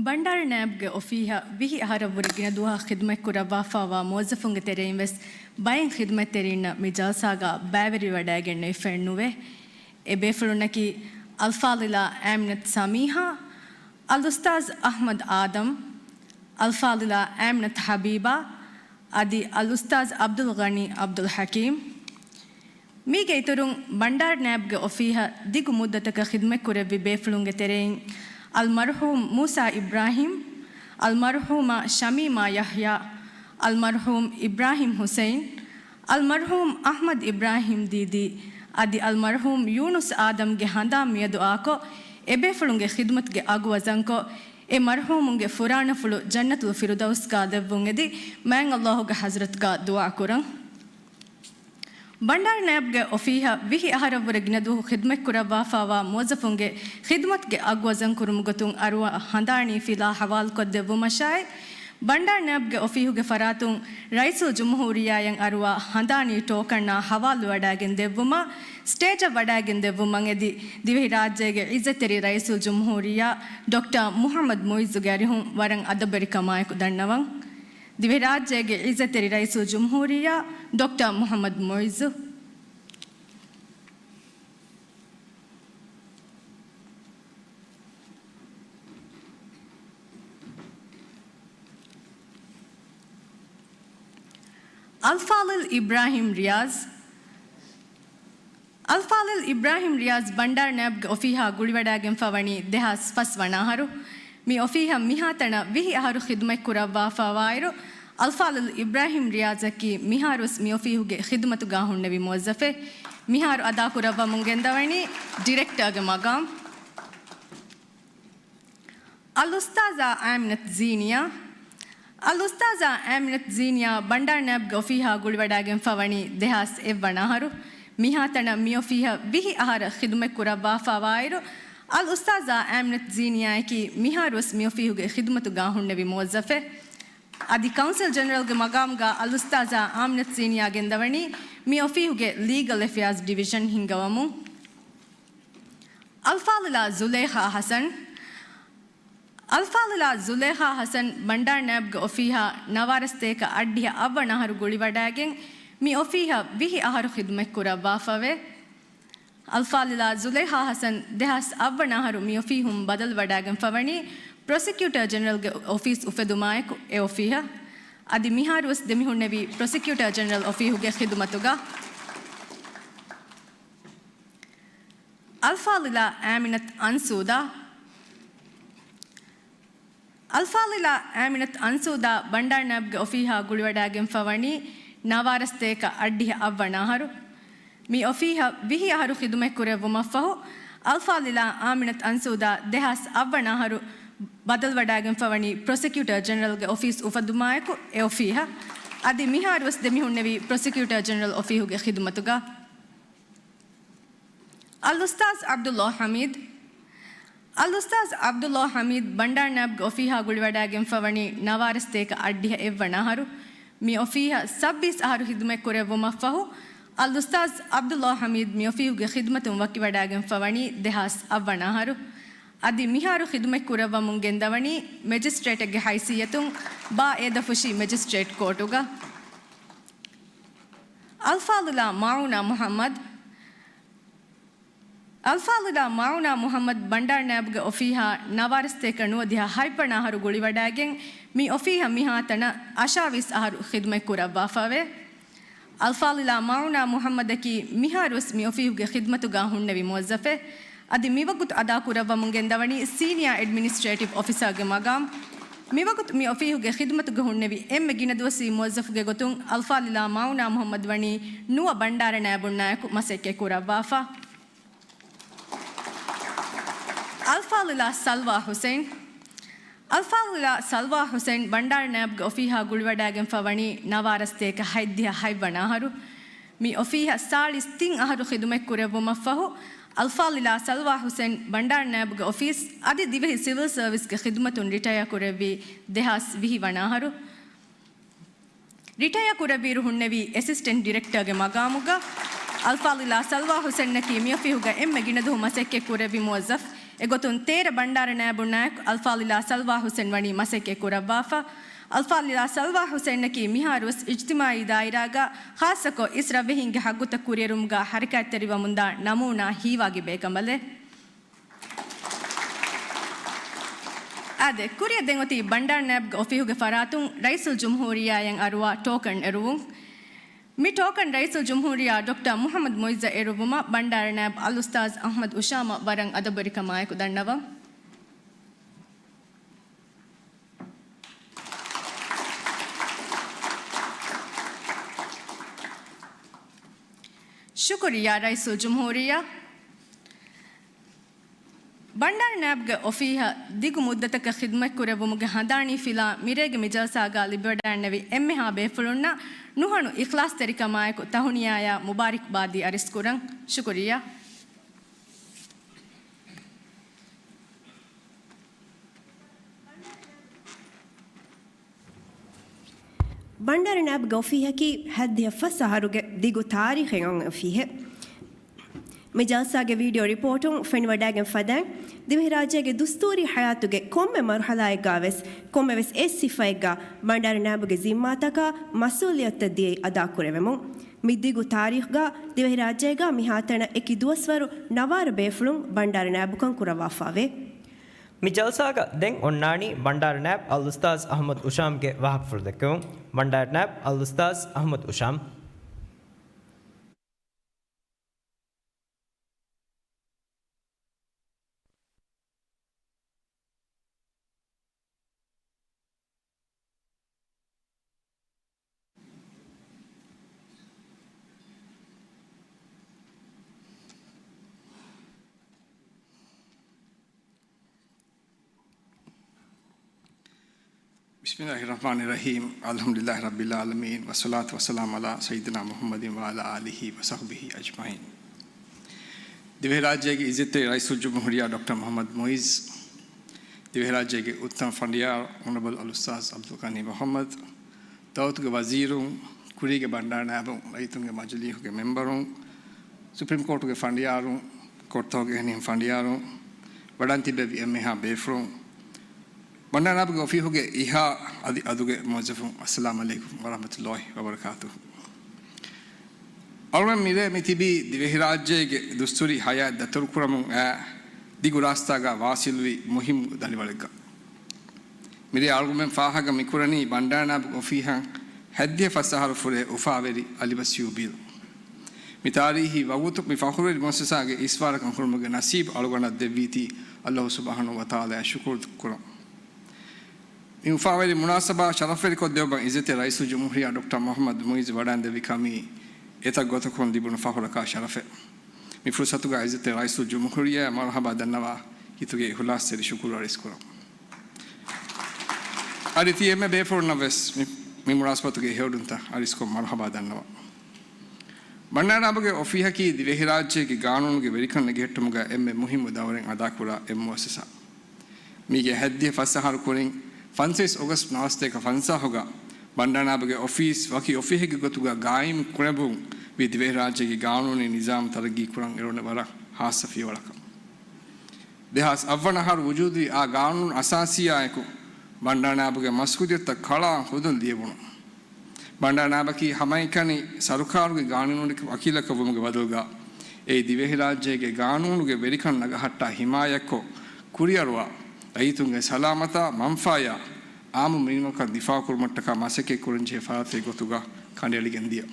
ބަންޑާރަ ނާއިބުގެ އޮފީހަށް ވިހި އަހަރަށްވުރެ ގިނަ ދުވަހަށް ޚިދުމަތްކުރައްވާފައިވާ މުވައްޒަފުންގެ ތެރެއިން ވެސް ބައެއް ޚިދުމަތްތެރިންނަށް މި ޖަލްސާގަ ބައިވެރިވެވަޑައިގެންނެވިފައެއް ނުވޭ. އެ ބޭފުޅުންނަކީ އަލްފާޟިލާ އާމިނަތު ސަމީހާ، އަލްއުސްތާޛު އަޙްމަދު އާދަމް، އަލްފާޟިލާ އާމިނަތު ޙަބީބާ، އަދި އަލްއުސްތާޛު ޢަބްދުލްޣަނީ ޢަބްދުލްޙަކީމް. މީގެ އިތުރުން، ބަންޑާރަ ނާއިބުގެ އޮފީހަށް ދިގު މުއްދަތަކަށް ޚިދުމަތްކުރެއްވި ބޭފުޅުންގެ ތެރެއިން، އަލްމަރްޙޫމް މޫސާ އިބްރާހީމް، އަލްމަރްޙޫމާ ޝަމީމާ ޔަޙްޔާ، އަލްމަރްޙޫމް އިބްރާހީމް ޙުސައިން، އަލްމަރްޙޫމް އަޙްމަދު އިބްރާހީމް ދީދީ، އަދި އަލްމަރްޙޫމް ޔޫނުސް އާދަމްގެ ހަނދާން މިއަދު އާކޮށް، އެބޭފުޅުންގެ ޚިދުމަތުގެ އަގު ވަޒަންކޮށް، އެ މަރްޙޫމުންގެ ފުރާނަފުޅު ޖަންނަތުލް ފިރުދައުސްގަ ލެއްވުން އެދި، މާތް ﷲ ގެ ޙަޟްރަތުގަ ދުޢާ ކުރަން. ބަންޑާރަ ނާއިބުގެ އޮފީހަށް ވިހި އަހަރަށްވުރެ ގިނަ ދުވަހު ޚިދުމަތްކުރައްވާފައިވާ މުވައްޒަފުންގެ ޚިދުމަތުގެ އަގު ވަޒަންކުރުމުގެ ގޮތުން އަރުވާ ހަނދާނީ ފިލާ ޙަވާލުކޮށްދެއްވުމަށާއި، ބަންޑާރަ ނާއިބުގެ އޮފީހުގެ ފަރާތުން ރައީސުލްޖުމްހޫރިއްޔާއަށް އަރުވާ ހަނދާނީ ޓޯކަންއާ ޙަވާލުވެވަޑައިގެން ދެއްވުމަށް ސްޓޭޖަށް ވަޑައިގެން ދެއްވުމަށް އެދި، ދިވެހިރާއްޖޭގެ ޢިއްޒަތްތެރި ރައީސުލްޖުމްހޫރިއްޔާ ޑޮކްޓަރ މުޙައްމަދު މުޢިއްޒުގެ އަރިހުން ވަރަށް އަދަބުވެރިކަމާއެކު ދަންނަވަން. ދިވެހިރާއްޖޭގެ ޢިއްޒަތްތެރި ރައީސުލްޖުމްހޫރިއްޔާ ޑޮކްޓަރ މުޙައްމަދު މުޢިއްޒު. އަލްފާޟިލް އިބްރާހީމް ރިޔާޒް. އަލްފާޟިލް އިބްރާހީމް ރިޔާޒް ބަންޑާރަ ނާއިބުގެ އޮފީހާ ގުޅިވަޑައިގެންފަވަނީ ދެހާސް ފަސް ވަނަ އަހަރު. މި އޮފީހަށް މިހާތަނަށް ވިހި އަހަރު ޚިދުމަތްކުރައްވާފައިވާއިރު، އަލްފާޟިލް އިބްރާހީމް ރިޔާޒަކީ މިހާރުވެސް މި އޮފީހުގެ ޚިދުމަތުގަ ހުންނެވި މުވައްޒަފެއް. މިހާރު އަދާކުރައްވަމުން ގެންދަވަނީ ޑިރެކްޓަރގެ މަގާމް. އަލްއުސްތާޛާ އާމިނަތު ޒީނިޔާ. އަލްއުސްތާޛާ އާމިނަތު ޒީނިޔާ ބަންޑާރަ ނާއިބުގެ އޮފީހާ ގުޅިވަޑައިގެންފަވަނީ ދެހާސް އެއްވަނަ އަހަރު. މިހާތަނަށް މި އޮފީހަށް ވިހި އަހަރަށް ޚިދުމަތްކުރައްވާފައިވާއިރު، އަލްއުސްތާޛާ އާމިނަތު ޒީނިޔާއަކީ މިހާރުވެސް މި އޮފީހުގެ ޚިދުމަތުގަ ހުންނެވި މުވައްޒަފެއް. އަދި ކައުންސިލް ޖެނެރަލްގެ މަގާމްގަ އަލްއުސްތާޛާ އާމިނަތު ޒީނިޔާ ގެންދަވަނީ މި އޮފީހުގެ ލީގަލް އެފެއާޒް ޑިވިޝަން ހިންގަވަމުން. އަލްފާޟިލާ ޒުލޭޚާ ޙަސަން. އަލްފާޟިލާ ޒުލޭޚާ ޙަސަން ބަންޑާރަ ނާއިބުގެ އޮފީހާ ނަވާރަ ސަތޭކަ އަށްޑިހަ އަށްވަނަ އަހަރު ގުޅިވަޑައިގެން މި އޮފީހަށް ވިހި އަހަރު ޚިދުމަތްކުރައްވާފަވޭ. އަލްފާޟިލާ ޒުލޭޚާ ޙަސަން ދެހާސް އަށްވަނަ އަހަރު މި އޮފީހުން ބަދަލުވަޑައިގެންފަވަނީ ޕްރޮސިކިއުޓަރ ޖެނެރަލްގެ އޮފީސް އުފެދުމާއެކު އެ އޮފީހަށް. އަދި މިހާރުވެސް ދެމިހުންނެވީ ޕްރޮސިކިއުޓަރ ޖެނެރަލް އޮފީހުގެ ޚިދުމަތުގަ. އަލްފާޟިލާ އާމިނަތު އަންސޫދާ. އަލްފާޟިލާ އާމިނަތު އަންސޫދާ ބަންޑާރަ ނާއިބުގެ އޮފީހާ ގުޅިވަޑައިގެންފަވަނީ ނަވާރަ ސަތޭކަ އަށްޑިހަ އަށްވަނަ އަހަރު. މި އޮފީހަށް ވިހި އަހަރު ޚިދުމަތްކުރެއްވުމަށްފަހު، އަލްފާޟިލާ އާމިނަތު އަންސޫދާ ދެހާސް އަށްވަނަ އަހަރު ބަދަލުވަޑައިގެންފަވަނީ ޕްރޮސިކިއުޓަރ ޖެނެރަލްގެ އޮފީސް އުފެދުމާއެކު އެ އޮފީހަށް. އަދި މިހާރުވެސް ދެމިހުންނެވީ ޕްރޮސިކިއުޓަރ ޖެނެރަލް އޮފީހުގެ ޚިދުމަތުގަ. އަލްއުސްތާޛު ޢަބްދުﷲ ޙަމީދު. އަލްއުސްތާޛު ޢަބްދުﷲ ޙަމީދު ބަންޑާރަ ނާއިބުގެ އޮފީހާ ގުޅިވަޑައިގެންފަވަނީ ނަވާރަ ސަތޭކަ އަށްޑިހަ އެއްވަނަ އަހަރު. މި އޮފީހަށް ސައްބީސް އަހަރު ޚިދުމަތްކުރެއްވުމަށްފަހު، އަލްއުސްތާޛު ޢަބްދުﷲ ޙަމީދު މި އޮފީހުގެ ޚިދުމަތުން ވަކިވަޑައިގެންފަވަނީ ދެހާސް އަށްވަނަ އަހަރު. އަދި މިހާރު ޚިދުމަތްކުރައްވަމުން ގެންދަވަނީ މެޖިސްޓްރޭޓެއްގެ ހައިސިއްޔަތުން ބާ އޭދަފުށި މެޖިސްޓްރޭޓް ކޯޓުގަ. އަލްފާޟިލާ މާއުނާ މުޙައްމަދު. އަލްފާޟިލާ މާއުނާ މުޙައްމަދު ބަންޑާރަ ނާއިބުގެ އޮފީހާ ނަވާރަ ސަތޭކަ ނުވަދިހަ ހަތްވަނަ އަހަރު ގުޅިވަޑައިގެން، މި އޮފީހަށް މިހާތަނަށް އަށާވީސް އަހަރު ޚިދުމަތްކުރައްވާފަވޭ. އަލްފާޟިލާ މާއުނާ މުޙައްމަދަކީ މިހާރުވެސް މި އޮފީހުގެ ޚިދުމަތުގަ ހުންނެވި މުވައްޒަފެއް. އަދި މިވަގުތު އަދާކުރައްވަމުން ގެންދަވަނީ ސީނިއާ އެޑްމިނިސްޓްރޭޓިވް އޮފިސަރގެ މަގާމް. މިވަގުތު މި އޮފީހުގެ ޚިދުމަތުގަ ހުންނެވި އެންމެ ގިނަ ދުވަސްވީ މުވައްޒަފުގެ ގޮތުން އަލްފާޟިލާ މާއުނާ މުޙައްމަދު ވަނީ ނުވަ ބަންޑާރަ ނާއިބުންނާއެކު މަސައްކަތް ކުރައްވާފަ. އަލްފާޟިލާ ސަލްވާ ޙުސައިން. އަލްފާޟިލާ ސަލްވާ ޙުސައިން ބަންޑާރަ ނާއިބުގެ އޮފީހާ ގުޅިވަޑައިގެންފަ ވަނީ ނަވާރަ ސަތޭކަ ހަތްދިހަ ހަތްވަނަ އަހަރު. މި އޮފީހަށް ސާޅީސް ތިން އަހަރު ޚިދުމަތްކުރެއްވުމަށްފަހު، އަލްފާޟިލާ ސަލްވާ ޙުސައިން ބަންޑާރަ ނާއިބުގެ އޮފީސް އަދި ދިވެހި ސިވިލް ސަރވިސްގެ ޚިދުމަތުން ރިޓަޔާ ކުރެއްވީ ދެހާސް ވިހި ވަނަ އަހަރު. ރިޓަޔާ ކުރެއްވިއިރު ހުންނެވީ އެސިސްޓެންޓް ޑިރެކްޓަރގެ މަގާމުގަ. އަލްފާޟިލާ ސަލްވާ ޙުސައިންއަކީ މިއޮފީހުގަ އެންމެ ގިނަދުވަހު މަސައްކަތްކުރެއްވި މުވައްޒަފް. އެގޮތުން ތޭރަ ބަންޑާރަ ނާއިބުންނާއެކު އަލްފާޟިލާ ސަލްވާ ޙުސައިން ވަނީ މަސައްކަތް ކުރައްވާފަ. އަލްފާޟިލާ ސަލްވާ ޙުސައިންއަކީ މިހާރުވެސް އިޖްތިމާޢީ ދާއިރާގަ، ޚާއްޞަކޮށް އިސް ރަށްވެހިންގެ ހައްގުތައް ކުރިއެރުމުގަ ޙަރަކާތްތެރިވަމުންދާ ނަމޫނާ ހީވާގި ބޭކަނބަލެއް. އާދެ، ކުރިއަށް ދެން އޮތީ ބަންޑާރަ ނާއިބުގެ އޮފީހުގެ ފަރާތުން ރައީސުލްޖުމްހޫރިއްޔާއަށް އަރުވާ ޓޯކަން އެރުވުން. މި ޓޯކަން ރައީސުލްޖުމްހޫރިއްޔާ ޑޮކްޓަރ މުޙައްމަދު މުޢިއްޒަށް އެރުއްވުމަށް ބަންޑާރަ ނާއިބު އަލްއުސްތާޛް އަޙްމަދު އުޝާމަށް ވަރަށް އަދަބުވެރިކަމާއެކު ދަންނަވަން. ޝުކުރިއްޔާ ރައީސުލްޖުމްހޫރިއްޔާ. ބަންޑާރަ ނާއިބުގެ އޮފީހަށް ދިގު މުއްދަތަކަށް ޚިދުމަތްކުރެއްވުމުގެ ހަނދާނީ ފިލާ މިރޭގެ މި ޖަލްސާގަ ލިބިވަޑައިގެންނެވި އެންމެހާ ބޭފުޅުންނަށް ނުހަނު އިޚްލާޞްތެރިކަމާއެކު ތަހުނިޔާއާ މުބާރިކްބާދީ އަރިސްކުރަން. ޝުކުރިއްޔާ. ބަންޑާރަ ނާއިބުގެ އޮފީހަކީ ހަތްދިހަ ފަސް އަހަރުގެ ދިގު ތާރީޚެއް އޮންނަ އޮފީހެއް. މި ޖަލްސާގެ ވީޑިއޯ ރިޕޯޓުން ފެނިވަޑައިގެން ފަދައިން، ދިވެހިރާއްޖޭގެ ދުސްތޫރީ ޙަޔާތުގެ ކޮންމެ މަރުޙަލާއެއްގާވެސް، ކޮންމެވެސް އެއް ސިފައެއްގާ ބަންޑާރަ ނާއިބުގެ ޒިންމާތަކާ މަސްއޫލިއްޔަތުތައް ދިޔައީ އަދާކުރެވެމުން. މި ދިގު ތާރީޚްގާ ދިވެހިރާއްޖޭގާ މިހާތަނަށް އެކި ދުވަސްވަރު ނަވާރަ ބޭފުޅުން ބަންޑާރަ ނާއިބުކަން ކުރައްވާފައެވެ. މި ޖަލްސާގަ ދެން އޮންނާނީ ބަންޑާރަ ނާއިބް އަލްއުސްތާޛް އަޙްމަދު އުޝާމްގެ ވާހަކަފުޅު ދެއްކެވުން. ބަންޑާރަ ނާއިބް އަލްއުސްތާޛް އަޙްމަދު އުޝާމް. بسم الله الرحمن الرحيم. الحمد لله رب العالمين، والصلاة والسلام على سيدنا محمد وعلى آله وصحبه أجمعين. ދިވެހިރާއްޖޭގެ އިއްޒަތްތެރި ރައީސުލްޖުމްހޫރިއްޔާ ޑޮކްޓަރ މުޙައްމަދު މުޢިއްޒު، ދިވެހިރާއްޖޭގެ އުއްތަމަ ފަނޑިޔާރު އޮނަރަބަލް އަލްއުސްތާޛް ޢަބްދުލްޣަނީ މުޙައްމަދު، ދައުލަތުގެ ވަޒީރުން، ކުރީގެ ބަންޑާރަ ނާއިބުން، ރައްޔިތުންގެ މަޖިލީހުގެ މެމްބަރުން، ސުޕްރީމް ކޯޓުގެ ފަނޑިޔާރުން، ކޯޓުތަކުގެ އެހެނިހެން ފަނޑިޔާރުން، ވަޑަން ތިއްބެވި އެންމެހާ ބޭފުޅުން، ބަންޑާރަ ނާއިބުގެ އޮފީހުގެ އިހާ އަދި އަދުގެ މުވައްޒަފުން، އައްސަލާމު ޢަލައިކުމް ވަރަޙްމަތުﷲ ވަބަރަކާތުހު. އަޅުގަނޑު މިރޭ މި ތިބީ ދިވެހިރާއްޖޭގެ ދުސްތޫރީ ޙަޔާތް ދަތުރުކުރަމުން އައި ދިގު ރާސްތާގަ ވާސިލްވި މުހިއްމު ދަނޑިވަޅެއްގަ. މިރޭ އަޅުގަނޑުމެން ފާހަގަ މިކުރަނީ ބަންޑާރަ ނާއިބުގެ އޮފީހަށް ހަތްދިހަ ފަސް އަހަރު ފުރޭ އުފާވެރި އަލިބަސް ޔޫބިލް. މި ތާރީހީ ވަގުތު މި ފަޚުރުވެރި މުއައްސަސާގެ އިސްވާރަކަށް ހުރުމުގެ ނަސީބު އަޅުގަނޑަށް ދެއްވީތީ ﷲ ސުބްޙާނަހޫ ވަތަޢާލާއަށް ޝުކުރު ކުރަން. މި އުފާވެރި މުނާސަބާ ޝަރަފްވެރިކޮށްދެއްވުމަށް އިއްޒަތްތެރި ރައީސުލްޖުމްހޫރިއްޔާ ޑޮކްޓަރ މުޙައްމަދު މުޢިއްޒު ވަޑަންދެއްވި ކަމީ އެތައް ގޮތަކުން ލިބުނު ފަޚުރަކާ ޝަރަފެއް. މި ފުރުޞަތުގަ އިއްޒަތްތެރި ރައީސުލްޖުމްހޫރިއްޔާއަށް މަރުޙަބާ ދަންނަވާ ހިތުގެ އިޚްލާޞްތެރި ޝުކުރު އަރިސްކުރަން. އަދި ތި އެންމެ ބޭފުޅުންނަށް ވެސް މި، މި މުނާސަބަތުގެ ހެޔޮއެޅުންތައް އަރިސްކޮށް މަރުޙަބާ ދަންނަވަން. ބަންޑާރަ ނާއިބުގެ އޮފީހަކީ ދިވެހިރާއްޖޭގެ ގާނޫނުގެ ވެރިކަން ނެގިހެއްޓުމުގަ އެންމެ މުހިއްމު ދައުރެއް އަދާކުރާ އެއް މުއައްސަސާ. މީގެ ހަތްދިހަ ފަސް އަހަރު ކުރިން ފަންސަވީސް އޮގަސްޓް ނަވާރަ ސަތޭކަ ފަންސާހުގަ ބަންޑާރަ ނާއިބުގެ އޮފީސް ވަކި އޮފީހެއްގެ ގޮތުގަ ގާއިމް ކުރެއްވުން ވީ ދިވެހިރާއްޖޭގެ ގާނޫނީ ނިޒާމް ތަރައްގީ ކުރަން އެޅުނެ ވަރަށް ހާއްސަ ފިޔަވަޅަކަށް. ދެހާސް އަށްވަނަ އަހަރު ވުޖޫދުވި އާ ގާނޫނު އަސާސީއާއެކު ބަންޑާރަ ނާއިބުގެ މަސްއޫލިއްޔަތުތައް ކަޅާ ހުދަ ލިޔެވުނު. ބަންޑާރަ ނާއިބަކީ ހަމައެކަނި ސަރުކާރުގެ ގާނޫނީ ވަކީލަކަށް ވުމުގެ ބަދަލުގަ އެއީ ދިވެހިރާއްޖޭގެ ގާނޫނުގެ ވެރިކަން ނަގަހައްޓާ ހިމާޔަތްކޮށް ކުރިއަރުވާ ރައްޔިތުންގެ ސަލާމަތާ މަންފާޔާ އާއްމު މިންވަރަކަށް ދިފާޢު ކުރުމަށްޓަކާ މަސައްކަތް ކުރަންޖެހޭ ފަރާތެއް ގޮތުގަ ކަނޑައެޅިގެން ދިޔަ.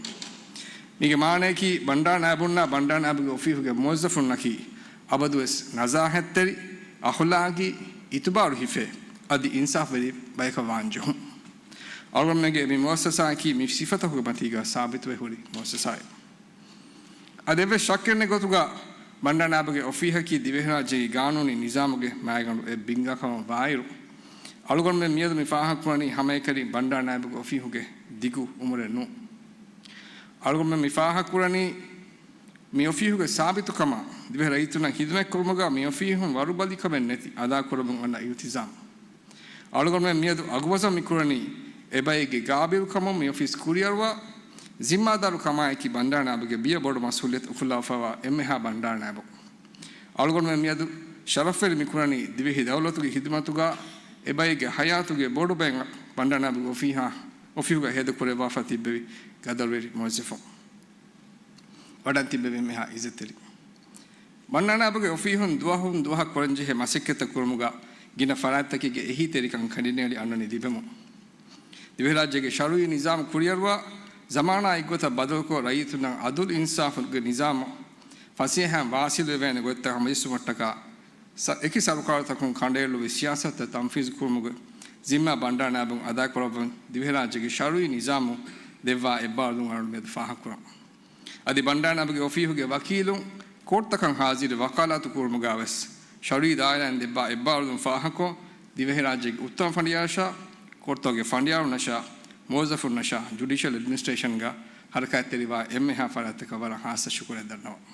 މީގެ މާނަޔަކީ ބަންޑާރަ ނާއިބުންނާ ބަންޑާރަ ނާއިބުގެ އޮފީހުގެ މުވައްޒަފުންނަކީ އަބަދުވެސް ނަޒާހަތްތެރި، އަޚުލާގީ، އިތުބާރު ހިފޭ، އަދި އިންސާފުވެރި ބަޔަކަށް ވާން ޖެހުން. އަޅުގަނޑުމެންގެ މި މުއައްސަސާއަކީ މި ސިފަތަކުގެ މަތީގަ ސާބިތުވެ ހުރި މުއައްސަސާއެއް. އަދި އެއްވެސް ޝައްކެއް ނެތް ގޮތުގަ ބަންޑާރަ ނާއިބުގެ އޮފީހަކީ ދިވެހިރާއްޖޭގެ ގާނޫނީ ނިޒާމުގެ މައިގަނޑު އެއް ބިންގާކަމަށް ވާއިރު، އަޅުގަނޑުމެން މިއަދު މި ފާހަގަކުރަނީ ހަމައެކަނި ބަންޑާރަ ނާއިބުގެ އޮފީހުގެ ދިގު އުމުރެއް ނޫން. އަޅުގަނޑުމެން މި ފާހަގަކުރަނީ މި އޮފީހުގެ ސާބިތުކަމާ، ދިވެހި ރައްޔިތުންނަށް ޚިދުމަތްކުރުމުގަ މި އޮފީހުން ވަރުބަލިކަމެއް ނެތި އަދާކުރަމުން އަންނަ އިލްތިޒާމް. އަޅުގަނޑުމެން މިއަދު އަގުބަސް މިކުރަނީ އެބައެއްގެ ގާބިލްކަމުން މި އޮފީސް ކުރިއަރުވާ، ޒިންމާދާރު ކަމާއެކީ ބަންޑާރަ ނާއިބުގެ ބިޔަ ބޮޑު މަސްއޫލިއްޔަތު އުފުލާފައިވާ އެންމެހާ ބަންޑާރަ ނާއިބު. އަޅުގަނޑުމެން މިއަދު ޝަރަފްވެރި މިކުރަނީ ދިވެހި ދައުލަތުގެ ޚިދުމަތުގަ އެބައެއްގެ ޙަޔާތުގެ ބޮޑު ބައެއް ބަންޑާރަ ނާއިބުގެ އޮފީހާ، އޮފީހުގަ ހޭދަކުރެއްވާފަ ތިއްބެވި ގަދަރުވެރި މުވައްޒަފުން. ވަޑަން ތިއްބެވި އެންމެހާ އިއްޒަތްތެރި ބަންޑާރަ ނާއިބުގެ އޮފީހުން ދުވަހުން ދުވަހަށް ކުރަންޖެހޭ މަސައްކަތްތައް ކުރުމުގަ ގިނަ ފަރާތްތަކެއްގެ އެހީތެރިކަން ކަނޑިނޭޅި އަންނަނީ ލިބެމުން. ދިވެހިރާއްޖޭގެ ޝަރުއީ ނިޒާމް ކުރިއަރުވާ، ޒަމާނާ އެއްގޮތަށް ބަދަލުކޮށް، ރައްޔިތުންނަށް އަދުލު އިންސާފުގެ ނިޒާމަށް ފަސޭހައިން ވާސިލުވެވޭނެ ގޮތްތައް ހަމަޖެއްސުމަށްޓަކާ، ސަ-، އެކި ސަރުކާރުތަކުން ކަނޑައެޅުއްވި ސިޔާސަތުތައް ތަންފީޒު ކުރުމުގެ ޒިންމާ ބަންޑާރަ ނާއިބުން އަދާކުރައްވަން ދިވެހިރާއްޖޭގެ ޝަރުއީ ނިޒާމުން ދެއްވާ އެއްބާރުލުން އަޅުގަނޑު މިއަދު ފާހަގަކުރަން. އަދި ބަންޑާރަ ނާއިބުގެ އޮފީހުގެ ވަކީލުން ކޯޓްތަކަށް ހާޒިރު ވަކާލާތު ކުރުމުގަވެސް ޝަރުއީ ދާއިރާއިން ދެއްވާ އެއްބާރުލުން ފާހަގަކޮށް، ދިވެހިރާއްޖޭގެ އުއްތަމަ ފަނޑިޔާރަށާ، ކޯޓްތަކުގެ ފަނޑިޔާރުންނަށާ، މުވައްޒަފުންނަށާ، ޖުޑިޝަލް އެޑްމިނިސްޓްރޭޝަންގަ ހަރަކާތްތެރިވާ އެންމެހާ ފަރާތްތަކަށް ވަރަށް ހާއްސަ ޝުކުރެއް ދަންނަވަން.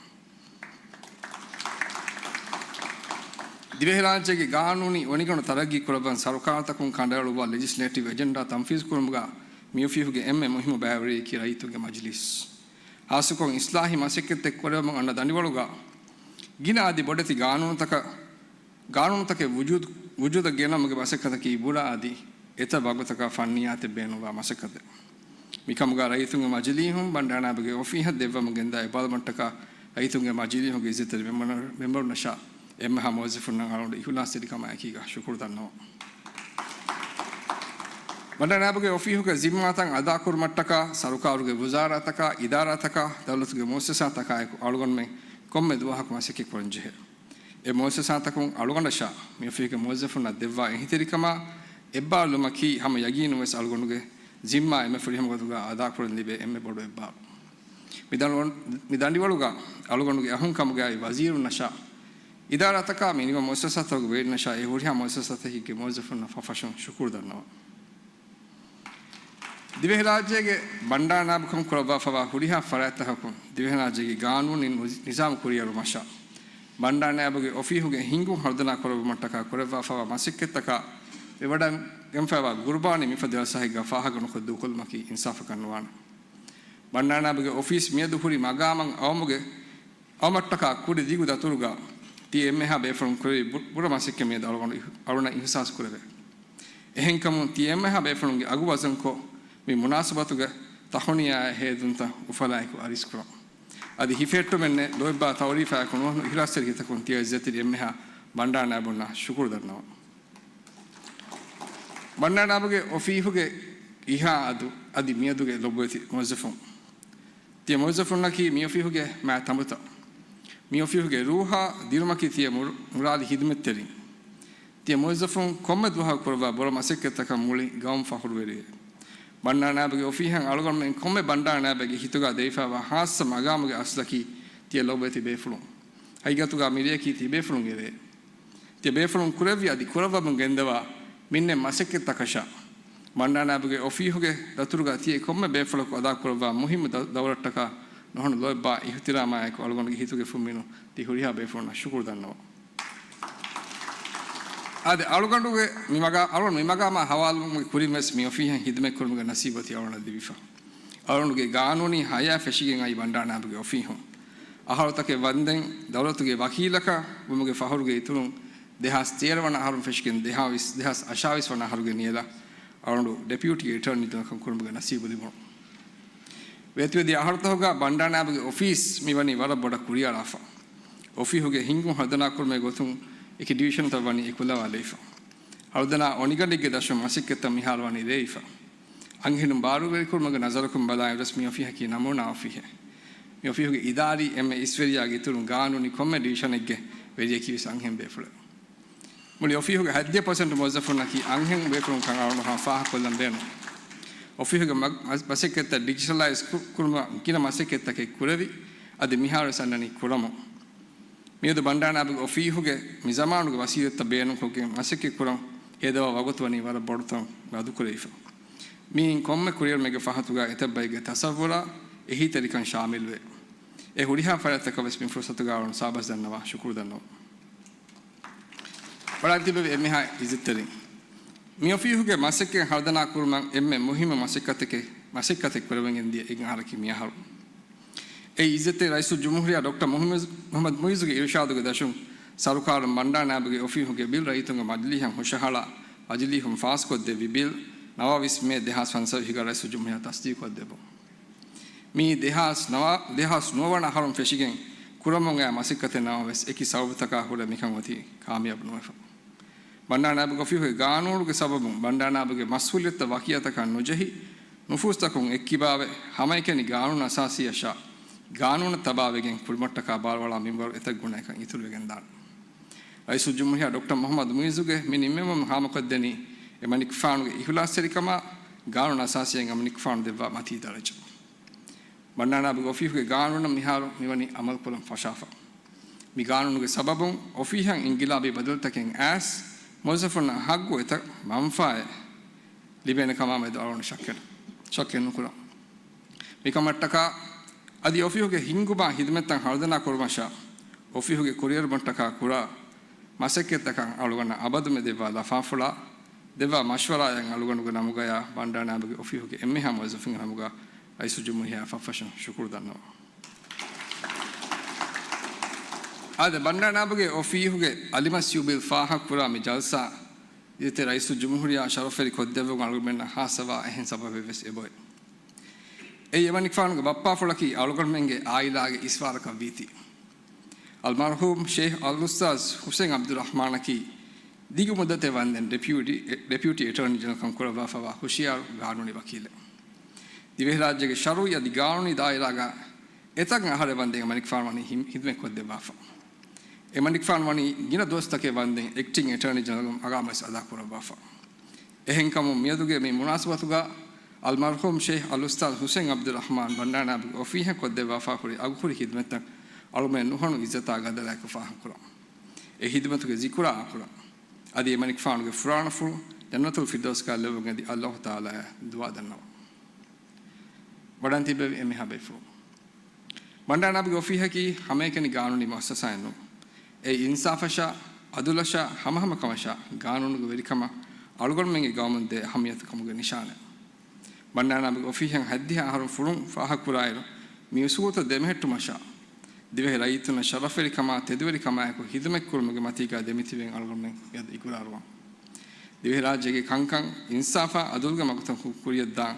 ދިވެހިރާއްޖޭގެ ގާނޫނީ އޮނިގަނޑު ތަރައްގީ ކުރައްވަން ސަރުކާރުތަކުން ކަނޑައެޅުއްވާ ލެޖިސްލޭޓިވް އެޖެންޑާ ތަންފީޒު ކުރުމުގަ މިއޮފީހުގެ އެންމެ މުހިއްމު ބައިވެރިޔަކީ ރައްޔިތުންގެ މަޖިލީސް. ހާއްސަކޮށް އިސްލާހީ މަސައްކަތްތައް ކުރެވެމުން އަންނަ ދަނޑިވަޅުގަ ގިނަ އަދި ބޮޑެތި ގާނޫނުތަކަށް، ގާނޫނުތަކެއް ވުޖޫދު، ވުޖޫދަށް ގެނައުމުގެ މަސައްކަތަކީ ބުރަ އަދި އެތައް ވަގުތަކަށް ފަންނީ އާތެއް ބޭނުންވާ މަސައްކަތެއް. މިކަމުގަ ރައްޔިތުންގެ މަޖިލީހުން ބަންޑާރަ ނާއިބުގެ އޮފީހަށް ދެއްވަމުން ގެންދާ އެއްބާރުލުމަށްޓަކާ ރައްޔިތުންގެ މަޖިލީހުގެ އިއްޒަތްތެރި މެމްބަރު، މެމްބަރުންނަށާ އެންމެހާ މުވައްޒަފުންނަށް އަޅުގަނޑު އިޚުލާޞްތެރިކަމާ އެކީގަ ޝުކުރު ދަންނަވަން. ބަންޑާރަ ނާއިބުގެ އޮފީހުގެ ޒިންމާތައް އަދާކުރުމަށްޓަކާ ސަރުކާރުގެ ވުޒާރާތަކާ، އިދާރާތަކާ، ދައުލަތުގެ މުއައްސަސާތަކާއެކު އަޅުގަނޑުމެން ކޮންމެ ދުވަހަކު މަސައްކަތް ކުރަންޖެހޭ. އެ މުއައްސަސާތަކުން އަޅުގަނޑަށާ މިއޮފީހުގެ މުވައްޒަފުންނަށް ދެއްވާ އެހީތެރިކަމާ އެއްބާރުލުމަކީ ހަމަ ޔަގީނުންވެސް އަޅުގަނޑުގެ ޒިންމާ އެންމެ ފުރިހަމަ ގޮތުގަ އަދާކުރަން ލިބޭ އެންމެ ބޮޑު އެއްބާރު. މި ދަނޑިވަ-، މި ދަނޑިވަޅުގަ އަޅުގަނޑުގެ އަހުން ކަމުގައި ވަޒީރުންނަށާ، އިދާރާތަކާ މި ނިމި މުއައްސަސާތަކުގެ ވެރިންނަށާ އެ ހުރިހާ މުއައްސަސާތަކެއްގެ މުވައްޒަފުންނަށް ފަށްފަށުން ޝުކުރު ދަންނަވަން. ދިވެހިރާއްޖޭގެ ބަންޑާރަ ނާއިބުކަން ކުރައްވާފައިވާ ހުރިހާ ފަރާތްތަކަކުން ދިވެހިރާއްޖޭގެ ގާނޫނީ ނިޒާމް ކުރިއަރުވުމަށާ، ބަންޑާރަ ނާއިބުގެ އޮފީހުގެ ހިންގުން ހަރުދަނާ ކުރެއްވުމަށްޓަކާ ކުރެއްވާފައިވާ މަސައްކަތްތަކާ ވެވަޑައިގެންފައިވާ ގުރުބާނީ މިފަދަ ޖަލްސާއެއްގަ ފާހަގަނުކޮށް ދޫކޮށްލުމަކީ އިންސާފަކަށް ނުވާނެ. ބަންޑާރަ ނާއިބުގެ އޮފީސް މިއަދު ހުރި މަގާމަށް އައުމުގެ އައުމަށްޓަކާ ކުރި ދިގު ދަތުރުގަ ތިޔަ އެންމެހާ ބޭފުޅުން ކުރެވި ބު-، ބުރަ މަސައްކަތް މިއަދު އަޅުގަނޑު އިހު-، އަޅުގަނޑަށް އިހުސާސް ކުރެވޭ. އެހެންކަމުން ތިޔަ އެންމެހާ ބޭފުޅުންގެ އަގު ވަޒަންކޮށް މި މުނާސަބަތުގެ ތަހުނިޔާއާ ހޭދުންތައް އުފަލާއެކު އަރިސްކުރަން. އަދި ހިފެހެއްޓުމެއްނެތް ލޯތްބާ ތައުރީފާއެކު ނުވަތަ އިހުލާސްތެރި ހިތަކުން ތިޔަ އިއްޒަތްތެރި އެންމެހާ ބަންޑާރަ ނާއިބުންނަށް ޝުކުރު ދަންނަވަން. ބަންޑާރަ ނާއިބުގެ އޮފީހުގެ އިހާ އަދު އަދި މިއަދުގެ ލޮބުވެތި މުވައްޒަފުން. ތިޔަ މުވައްޒަފުންނަކީ މިއޮފީހުގެ މާތް ތަނބުތައް. މިއޮފީހުގެ ރޫހާ ދިރުމަކީ ތިޔަ މުރ-، މުރާލި ހިދުމަތްތެރިން. ތިޔަ މުވައްޒަފުން ކޮންމެ ދުވަހަކު ކުރައްވާ ބޮޑު މަސައްކަތްތަކަށް މުޅި ގައުމު ފަޚުރުވެރިވޭ. ބަންޑާރަ ނާއިބުގެ އޮފީހަށް އަޅުގަނޑުމެން ކޮންމެ ބަންޑާރަ ނާއިބެއްގެ ހިތުގަ ދެވިފައިވާ ހާއްސަ މަގާމުގެ އަސްލަކީ ތިޔަ ލޮބުވެތި ބޭފުޅުން. ހަގީގަތުގަ މިރެއަކީ ތިބޭފުޅުންގެ ރެއެއް. ތިޔަ ބޭފުޅުން ކުރެއްވި އަދި ކުރައްވަމުން ގެންދަވާ މިންނެ މަސައްކަތްތަކަށާ، ބަންޑާރަ ނާއިބުގެ އޮފީހުގެ ދަތުރުގަ ތިޔަ ކޮންމެ ބޭފުޅަކު އަދާކުރައްވާ މުހިއްމު ދަ-، ދައުރަށްޓަކާ ނުހަނު ލޯތްބާ އިޙްތިރާމާއެކު އަޅުގަނޑުގެ ހިތުގެ ފުންމިނުން ތި ހުރިހާ ބޭފުޅުންނަށް ޝުކުރު ދަންނަވަން. އާދެ، އަޅުގަނޑުގެ މި މަގާ-، އަޅުގަނޑު މި މަގާމާ ހަވާލުވުމުގެ ކުރިން ވެސް މި އޮފީހަށް ހިދުމަތް ކުރުމުގެ ނަސީބު އޮތީ އަޅުގަނޑަށް ލިބިފަ. އަޅުގަނޑުގެ ގާނޫނީ ހަޔާތް ފެށިގެން އައި ބަންޑާރަ ނާއިބުގެ އޮފީހުން. އަހަރުތަކެއް ވަންދެން ދައުލަތުގެ ވަކީލަކަށް ވުމުގެ ފަޚުރުގެ އިތުރުން، ދެހާސް ތޭރަ ވަނަ އަހަރުން ފެށިގެން ދެހާސް ވިސް، ދެހާސް އަށާވީސް ވަނަ އަހަރުގެ ނިޔަލަށް އަޅުގަނޑު ޑެޕިއުޓީ އެޓާރނީ ޖެނެރަލްކަން ކުރުމުގެ ނަސީބު ލިބުނު. ވޭތުވެދިޔަ އަހަރުތަކުގަ ބަންޑާރަ ނާއިބުގެ އޮފީސް މި ވަނީ ވަރަށް ބޮޑަށް ކުރިއަރާފަ. އޮފީހުގެ ހިންގުން ހަރުދަނާ ކުރުމުގެ ގޮތުން އެކި ޑިވިޝަނުތައް ވަނީ އެކުލަވާލައިފަ. ހަރުދަނާ އޮނިގަނޑެއްގެ ދަށުން މަސައްކަތްތައް މިހާރު ވަނީ ރޭވިފަ. އަންހެނުން ބާރުވެރިކުރުމުގެ ނަޒަރަކުން ބަލާއިރުވެސް މި އޮފީހަކީ ނަމޫނާ އޮފީހެއް. މި އޮފީހުގެ އިދާރީ އެންމެ އިސްވެރިޔާގެ އިތުރުން ގާނޫނީ ކޮންމެ ޑިވިޝަނެއްގެ ވެރިޔަކީ ވެސް އަންހެން ބޭފުޅެއް. މުޅި އޮފީހުގެ ހަތްދިހަ ޕަސެންޓް މުވައްޒަފުންނަކީ އަންހެން ބޭފުޅުން ކަން އަޅުގަނޑު ހަމަ ފާހަގަކޮށްލަން ބޭނުން. އޮފީހުގެ މަ-، މަ-، މަސައްކަތްތައް ޑިޖިޓަލައިޒް ކު-، ކުރުމަށް ގިނަ މަސައްކަތްތަކެއް ކުރެވި، އަދި މިހާރުވެސް އަންނަނީ ކުރަމުން. މިއަދު ބަންޑާރަ ނާއިބުގެ އޮފީހުގެ މި ޒަމާނުގެ ވަސީލަތްތައް ބޭނުންކޮށްގެން މަސައްކަތް ކުރަން ހޭދަވާ ވަގުތު ވަނީ ވަރަށް ބޮޑުތަން މަދުކުރެވިފަ. މިއިން ކޮންމެ ކުރިއެރުމެއްގެ ފަހަތުގަ އެތައް ބައެއްގެ ތަސައްވުރަށް އެހީތެރިކަން ޝާމިލްވޭ. އެ ހުރިހާ ފަރާތްތަކަށް ވެސް މި ފުރުސަތުގަ އަޅުން ސާބަސް ދަންނަވާ ޝުކުރު ދަންނަވަން. ވަޑާން ތިބެވި އެންމެހާ އިއްޒަތްތެރިން. މި އޮފީހުގެ މަސައްކަތް ހަރުދަނާ ކުރުމަށް އެންމެ މުހިއްމު މަސައްކަތެކެ-، މަސައްކަތެއް ކުރެވެން ގެންދިޔަ އެއް އަހަރަކީ މި އަހަރު. އެއީ އިއްޒަތްތެރި ރައީސުލްޖުމްހޫރިއްޔާ ޑޮކްޓަރ މުހައްމަދު، މުހައްމަދު މުއިއްޒުގެ އިރުޝާދުގެ ދަށުން ސަރުކާރުން ބަންޑާރަ ނާއިބުގެ އޮފީހުގެ ބިލް ރައްޔިތުންގެ މަޖިލީހަށް ހުށަހަޅާ، މަޖިލީހުން ފާސްކޮށްދެއްވި ބިލް ނަވާވީސް މޭ ދެހާސް ފަންސަވީހުގަ ރައީސުލްޖުމްހޫރިއްޔާ ތަސްދީގުކޮށްދެއްވުން. މިއީ ދެހާސް ނަވާ، ދެހާސް ނުވަ ވަނަ އަހަރުން ފެށިގެން ކުރަމުން އައި މަސައްކަތެއް ނަމަވެސް، އެކި ސަބަބުތަކާ ހުރެ މިކަން އޮތީ ކާމިޔާބު ނުވެފަ. ބަންޑާރަ ނާއިބުގެ އޮފީހުގެ ގާނޫނުގެ ސަބަބުން ބަންޑާރަ ނާއިބުގެ މަސްއޫލިއްޔަތުތައް ވަކިއަތަކަށް ނުޖެހި، ނުފޫޒުތަކުން އެއްކިބާވެ، ހަމައެކަނި ގާނޫނު އަސާސީއަށާ ގާނޫނަށް ތަބާވެގެން ކުރިމަށްޓަކާ ބާރުއަޅާ މިންވަރު އެތައް ގުނައަކަށް އިތުރުވެގެންދާނެ. ރައީސުލްޖުމްހޫރިއްޔާ ޑޮކްޓަރ މުހައްމަދު މުއިއްޒުގެ މި ނިންމެވުމުން ހާމަކޮށްދެނީ އެމަނިކުފާނުގެ އިހުލާސްތެރިކަމާ ގާނޫނު އަސާސީއަށް އެމަނިކުފާނު ދެއްވާ މަތީ ދަރަޖަ. ބަންޑާރަ ނާއިބުގެ އޮފީހުގެ ގާނޫނަށް މިހާރު މިވަނީ އަމަލުކުރަން ފަށާފަ. މި ގާނޫނުގެ ސަބަބުން އޮފީހަށް އިންގިލާބީ ބަދަލުތަކެއް އައިސް، މުވައްޒަފުންނަށް ހައްގު އެތައް މަންފާއެއް ލިބޭނެ ކަމާމެދު އަޅުގަނޑު ޝައްކެއް، ޝައްކެއް ނުކުރަން. މިކަމަށްޓަކާ އަދި އޮފީހުގެ ހިންގުމާ ހިދުމަތްތައް ހަރުދަނާ ކުރުމަށާ، އޮފީހުގެ ކުރިއެރުމަށްޓަކާ ކުރާ މަސައްކަތްތަކަށް އަޅުގަނޑަށް އަބަދުމެ ދެއްވާ ލަފާފުޅާ، ދެއްވާ މަޝްވަރާއަށް އަޅުގަނޑުގެ ނަމުގަޔާ ބަންޑާރަ ނާއިބުގެ އޮފީހުގެ އެންމެހާ މުވައްޒަފުންގެ ނަމުގަ ރައީސުލްޖުމްހޫރިއްޔާއަށް ފަށްފަށުން ޝުކުރު ދަންނަވަން. އާދެ، ބަންޑާރަ ނާއިބުގެ އޮފީހުގެ އަލިމަސް ޔޫބިލް ފާހަގަކުރާ މި ޖަލްސާ އިއްޒަތްތެރި ރައީސުލްޖުމްހޫރިއްޔާ ޝަރަފްވެރި ކޮށްދެއްވުން އަޅުގަނޑުމެންނަށް ހާއްސަވާ އެހެން ސަބަބެއް ވެސް އެބައޮތް. އެއީ އެމަނިކުފާނުގެ ބައްޕާފުޅަކީ އަޅުގަނޑުމެންގެ އާއިލާގެ އިސްވާރަކަށް ވީތީ. އަލްމަރްޙޫމް ޝޭޚް އަލްއުސްތާޛް ޙުސައިން ޢަބްދުއްރަޙްމާނަކީ ދިގު މުއްދަތެއް ވަންދެން ޑެޕިއުޓީ، ޑެޕިއުޓީ އެޓާނީ ޖެނެރަލްކަން ކުރައްވާފައިވާ ހުޝިޔާރު ގާނޫނީ ވަކީލެއް. ދިވެހިރާއްޖޭގެ ޝަރުއީ އަދި ގާނޫނީ ދާއިރާގަ އެތަން އަހަރެއް ވަންދެން އެމަނިކުފާނު ވަނީ ހި-، ހިދުމަތްކޮށްދެއްވާފަ. އެމަނިކުފާނު ވަނީ ގިނަ ދުވަސްތަކެއް ވަންދެން އެކްޓިން އެޓާނީ ޖެނެރަލްގެ މަގާމުވެސް އަދާކުރައްވާފަ. އެހެންކަމުން މިއަދުގެ މި މުނާސަބަތުގަ އަލްމަރްޙޫމް ޝޭޚް އަލްއުސްތާޛް ޙުސައިން ޢަބްދުއްރަޙްމާން ބަންޑާރަ ނާއިބުގެ އޮފީހަށް ކޮށްދެއްވާފާ ހުރި އަގުހުރި ޚިދުމަތްތައް އަޅުމެން ނުހަނު އިއްޒަތާ ގަދަރާއެކު ފާހަގަކުރަން. އެ ޚިދުމަތުގެ ޒިކުރާ އަކުރަން. އަދި އެމަނިކުފާނުގެ ފުރާނަފުޅު ޖަންނަތުލް ފިރްދައުސްގަ ލެއްވުން އެދި އައްލާހު ތަޢާލާއަށް ދުޢާ ދަންނަވަން. ވަޑަން ތިއްބެވި އެންމެހާ ބޭފުޅުން. ބަންޑާރަ ނާއިބުގެ އޮފީހަކީ ހަމައެކަނި ގާނޫނީ މުއައްސަސާއެއް ނޫން. އެއީ އިންސާފަށާ، ޢަދުލަށާ، ހަމަހަމަކަމަށާ، ގާނޫނުގެ ވެރިކަމަށް އަޅުގަނޑުމެންގެ ގައުމުން ދޭ އަހައްމިޔަތު ކަމުގެ ނިޝާނެއް. ބަންޑާރަ ނާއިބުގެ އޮފީހަށް ހަތްދިހަ އަހަރުން ފުޅުން ފާހަގަކުރާއިރު، މި އުސޫލުތައް ދެމެހެއްޓުމަށާ، ދިވެހި ރައްޔިތުންނަށް ޝަރަފްވެރިކަމާ، ތެދުވެރިކަމާއެކު ޚިދުމަތްކުރުމުގެ މަތީގަ ދެމިތިބެން އަޅުގަނޑުމެން މިއަދު އިގުރާރުވަން. ދިވެހިރާއްޖޭގެ ކަންކަން، އިންސާފާ، ޢަދުލުގެ މަގުތައް ކުރިޔަށްދާން،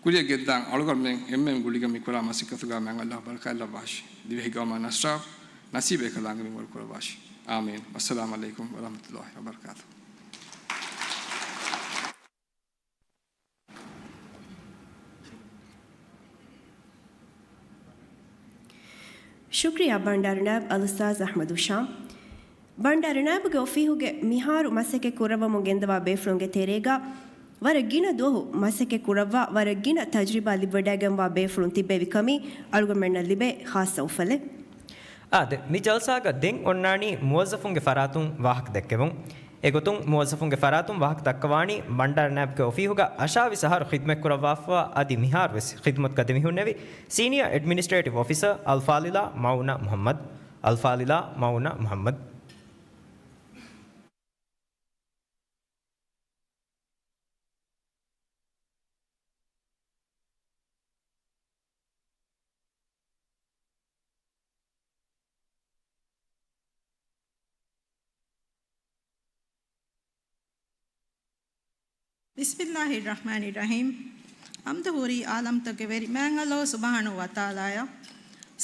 ކުރިޔަށް ގެއްދާން އަޅުގަނޑުމެން އެންމެން ގުޅިގެން މިކުރާ މަސައްކަތުގަ މާތް އައްލާހު ބަރަކާތްލައްވާށި. ދިވެހި ގައުމަށް ނަޞްރާ ނަސީބު އެކަލާނގެ މިންވަރު ކުރައްވާށި. އާމީން. ވައްސަލާމު ޢަލައިކުމް ވަރަޙްމަތުﷲި ވަބަރަކާތުހު. ޝުކްރިޔާ ބަންޑާރަ ނާއިބް އަލްއުސްތާޛް އަޙްމަދު ޝާމް. ބަންޑާރަ ނާއިބުގެ އޮފީހުގެ މިހާރު މަސައްކަތް ކުރައްވަމުން ގެންދަވާ ބޭފުޅުންގެ ތެރޭގަ ވަރަށް ގިނަ ދުވަހު މަސައްކަތް ކުރައްވާ، ވަރަށް ގިނަ ތަޖުރިބާ ލިބިވަޑައިގެންވާ ބޭފުޅުން ތިއްބެވި ކަމީ އަޅުގަނޑުމެންނަށް ލިބޭ ޚާއްޞަ އުފަލެއް. އާދެ، މި ޖަލްސާގަ ދެން އޮންނާނީ މުވައްޒަފުންގެ ފަރާތުން ވާހަކަ ދެއްކެވުން. އެގޮތުން މުވައްޒަފުންގެ ފަރާތުން ވާހަކަ ދައްކަވާނީ ބަންޑާރަ ނާއިބުގެ އޮފީހުގަ އަށާވީސް އަހަރު ޚިދުމަތްކުރައްވާފަ އަދި މިހާރުވެސް ޚިދުމަތުގަ ދެމިހުންނެވި ސީނިއާ އެޑްމިނިސްޓްރޭޓިވް އޮފިސަރ އަލްފާޟިލާ މައުނާ މުޙައްމަދު. އަލްފާޟިލާ މައުނާ މުޙައްމަދު. ބިސްމިއްލާހިއްރަޙްމާނިއްރަޙީމް. ޙަމްދު ހުރީ ޢާލަމްތަކުގެ ވެރި މާތް އައްލާހު ސުބްޙާނަހޫ ވަތަޢާލާއަށް.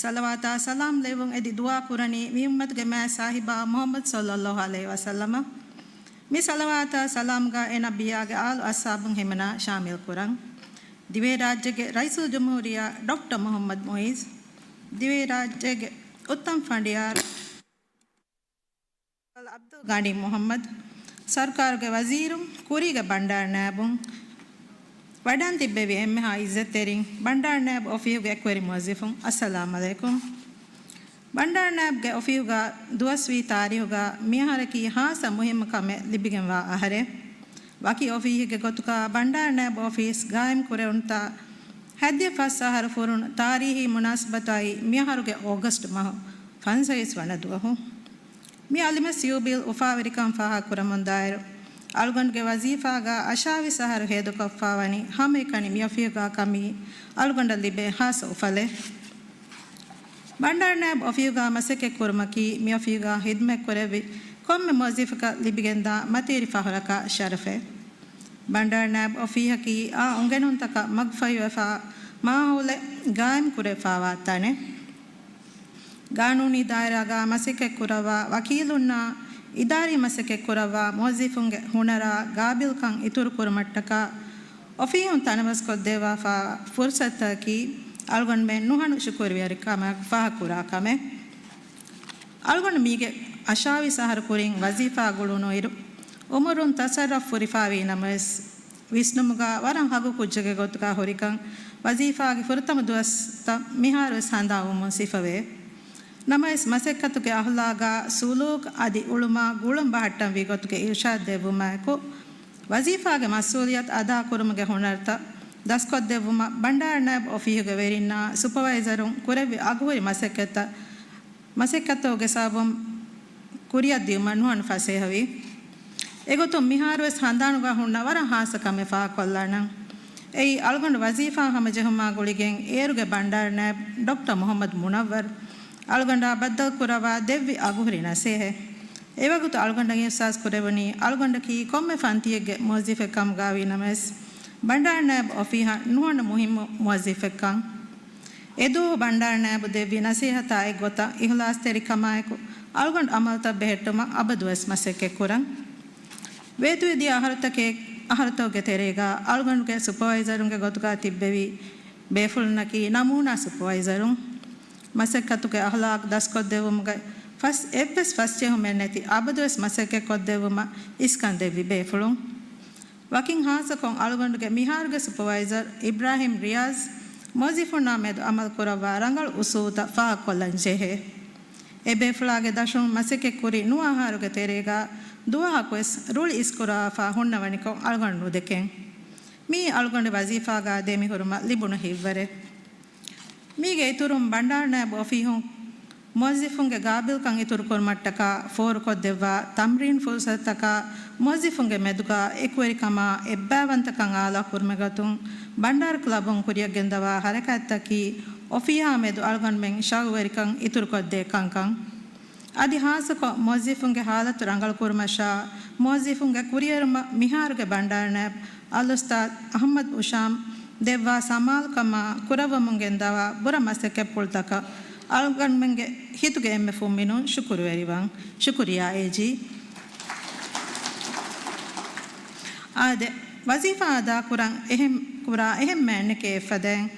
ޞަލަވާތާ ސަލާމް ލެއްވުން އެދި ދުޢާ ކުރަނީ މި އުއްމަތުގެ މާތް ސާހިބާ މުޙައްމަދު ޞައްލައްލާހު ޢަލައިހި ވަސައްލަމަށް. މި ޞަލަވާތާ ސަލާމްގަ އެ ނަބިއްޔާގެ އާލު އަޞްޙާބުން ހިމަނާ ޝާމިލް ކުރަން. ދިވެހިރާއްޖޭގެ ރައީސުލްޖުމްހޫރިއްޔާ ޑޮކްޓަރ މުޙައްމަދު މުޢިއްޒު، ދިވެހިރާއްޖޭގެ އުއްތަމް ފަނޑިޔާރު ޢަބްދުލް ޣަނީ މުޙައްމަދު، ސަރުކާރުގެ ވަޒީރުން، ކުރީގެ ބަންޑާރަ ނާއިބުން، ވަޑަން ތިއްބެވި އެންމެހާ އިއްޒަތްތެރިން، ބަންޑާރަ ނާއިބު އޮފީހުގެ އެކުވެރި މުވައްޒަފުން، އައްސަލާމް ޢަލައިކުމް. ބަންޑާރަ ނާއިބުގެ އޮފީހުގަ ދުވަސްވީ ތާރީހުގަ މިއަހަރަކީ ހާއްސަ މުހިއްމު ކަމެއް ލިބިގެންވާ އަހަރެއް. ވަކި އޮފީހެއްގެ ގޮތުގަ ބަންޑާރަ ނާއިބު އޮފީސް ގާއިމް ކުރެވުނުތާ ހަތްދިހަ ފަސް އަހަރު ފުރުނު ތާރީހީ މުނާސަބަތާއި މިއަހަރުގެ އޯގަސްޓް މަހު ފަންސަވީސް ވަނަ ދުވަހު. މި އަލިމަސް ޔޫބިލް އުފާވެރިކަން ފާހަގަކުރަމުންދާއިރު، އަޅުގަނޑުގެ ވަޒީފާގަ އަށާވީސް އަހަރު ހޭދަކޮށްފާވަނީ ހަމައެކަނި މި އޮފީހުގަ ކަމީ އަޅުގަނޑަށް ލިބޭ ހާއްސަ އުފަލެއް. ބަންޑާރަ ނާއިބު އޮފީހުގަ މަސައްކަތް ކުރުމަކީ މި އޮފީހުގަ ހިދުމަތް ކުރެއްވި ކޮންމެ މުވައްޒަފަކަށް ލިބިގެންދާ މަތިވެރި ފަހަރަކާ ޝަރަފެއް. ބަންޑާރަ ނާއިބު އޮފީހަކީ އާ އުނގެނުންތަކަށް މަގުފަހިވެފާ މާހައުލެއް ގާއިމް ކުރެވިފާވާ ތަނެއް. ގާނޫނީ ދާއިރާގަ މަސައްކަތް ކުރައްވާ ވަކީލުންނާ އިދާރީ މަސައްކަތް ކުރައްވާ މުވައްޒަފުންގެ ހުނަރާ ގާބިލްކަން އިތުރު ކުރުމަށްޓަކާ އޮފީހުން ތަނަވަސްކޮށްދެއްވާފާ ފުރުސަތަކީ އަޅުގަނޑުމެން ނުހަނު ޝުކުރުވެރިކަމަށް ފާހަގަކުރާ ކަމެއް. އަޅުގަނޑު މީގެ އަށާވީސް އަހަރު ކުރިން ވަޒީފާ ގުޅުނުއިރު، އުމުރުން ތަސައްރަފް ހުރިފާވީ ނަމަވެސް، ވިސްނުމުގަ ވަރަށް ހަގު ކުއްޖެއްގެ ގޮތުގަ ހުރިކަން ވަޒީފާގެ ފުރަތަމަ ދުވަސްތައް މިހާރުވެސް ހަނދާންވުމުން ސިފަވޭ. ނަމަވެސް، މަސައްކަތުގެ އަހުލާގާ، ސުލޫކް އަދި އުޅުމާ ގުޅުން ބަހައްޓަންވީ ގޮތުގެ އިރުޝާދު ދެއްވުމާއެކު، ވަޒީފާގެ މަސްއޫލިއްޔަތު އަދާކުރުމުގެ ހުނަރުތައް ދަސްކޮށްދެއްވުމަށް ބަންޑާރަ ނާއިބު އޮފީހުގެ ވެރިންނާ ސުޕަވައިޒަރުން ކުރެއްވި އަގުހުރި މަސައްކަތަށް މަސައްކަތުގެ ސަބަބުން ކުރިއަށް ދިއުމަށް ނުހަނު ފަސޭހަވި. އެގޮތުން މިހާރުވެސް ހަނދާނުގަ ހުންނަ ވަރަށް ހާއްސަ ކަމެއް ފާހަގަކޮށްލާނަން. އެއީ އަޅުގަނޑު ވަޒީފާ ހަމަޖެހުމާ ގުޅިގެން އޭރުގެ ބަންޑާރަ ނާއިބް ޑޮކްޓަރ މުހައްމަދު މުނައްވަރު އަޅުގަނޑާ ބައްދަލުކުރައްވާ ދެއްވި އަގުހުރި ނަސޭހަތް. އެވަގުތު އަޅުގަނޑަށް އިހްސާސް ކުރެވުނީ އަޅުގަނޑަކީ ކޮންމެ ފަންތިއެއްގެ މުވައްޒަފެއް ކަމުގައިވީ ނަމަވެސް، ބަންޑާރަ ނާއިބް އޮފީހަށް ނުހަނު މުހިއްމު މުވައްޒަފެއްކަން. އެދުވަހު ބަންޑާރަ ނާއިބު ދެއްވި ނަސޭހަތާ އެއްގޮތަށް އިހުލާސްތެރިކަމާއެކު އަޅުގަނޑު އަމަލުތައް ބެހެއްޓުމަށް އަބަދުވެސް މަސައްކަތްކުރަން. ވޭތުވެދިޔަ އަހަރުތަކެއް، އަހަރުތަކުގެ ތެރޭގަ އަޅުގަނޑުގެ ސުޕަވައިޒަރުންގެ ގޮތުގަ ތިއްބެވި ބޭފުޅުންނަކީ ނަމޫނާ ސުޕަވައިޒަރުން. މަސައްކަތުގެ އަހުލާގު ދަސްކޮށްދެއްވުމުގައި ފަސް އެއްވެސް ފަސްޖެހުމެއް ނެތި އަބަދުވެސް މަސައްކަތްކޮށްދެއްވުމަށް އިސްކަން ދެއްވި ބޭފުޅުން. ވަކިން ހާއްސަކޮށް އަޅުގަނޑުގެ މިހާރުގެ ސުޕަވައިޒަރ އިބްރާހިމް ރިޔާޒް މުވައްޒަފުންނާ މެދު އަމަލު ކުރައްވާ ރަނގަޅު އުސޫލުތައް ފާހަގަކޮށްލަން ޖެހޭ. އެ ބޭފުޅާގެ ދަށުން މަސައްކަތް ކުރި ނުވަ އަހަރުގެ ތެރޭގަ ދުވަހަކުވެސް ރުޅި އިސްކުރާފާ ހުންނަވަނިކޮށް އަޅުގަނޑު ނުދެކެން. މިއީ އަޅުގަނޑު ވަޒީފާގަ ދެމިހުރުމަށް ލިބުނު ހިތްވަރެއް. މީގެ އިތުރުން، ބަންޑާރަ ނާއިބު އޮފީހުން މުވައްޒަފުންގެ ގާބިލްކަން އިތުރުކުރުމަށްޓަކާ ފޯރުކޮށްދެއްވާ ތަމްރީން ފުރުސަތަކާ މުވައްޒަފުންގެ މެދުގަ އެކުވެރިކަމާ އެއްބައިވަންތަކަން އާލާކުރުމުގެ ގޮތުން ބަންޑާރަ ކްލަބުން ކުރިއަށްގެންދަވާ ހަރަކާތްތަކީ އޮފީހާ މެދު އަޅުގަނޑުމެން ޝައުގުވެރިކަން އިތުރުކޮށްދޭ ކަންކަން. އަދި ހާއްސަކޮށް މުވައްޒަފުންގެ ހާލަތު ރަނގަޅުކުރުމަށާ، މުވައްޒަފުންގެ ކުރިއެރުމަށް މިހާރުގެ ބަންޑާރަ ނާއިބް އަލްއުސްތާޛް އަޙްމަދު އުޝާމް ދެއްވާ ސަމާލުކަމާ ކުރައްވަމުން ގެންދަވާ ބުރަ މަސައްކަތްޕުޅުތަކަށް އަޅުގަނޑުމެންގެ ހިތުގެ އެންމެ ފުންމިނުން ޝުކުރުވެރިވަން. ޝުކުރިއްޔާ އޭޖީ. އާދެ، ވަޒީފާ އަދާކުރަން އެހެން ކުރާ އެހެން މައިންނެކޭ އެއްފަދައިން،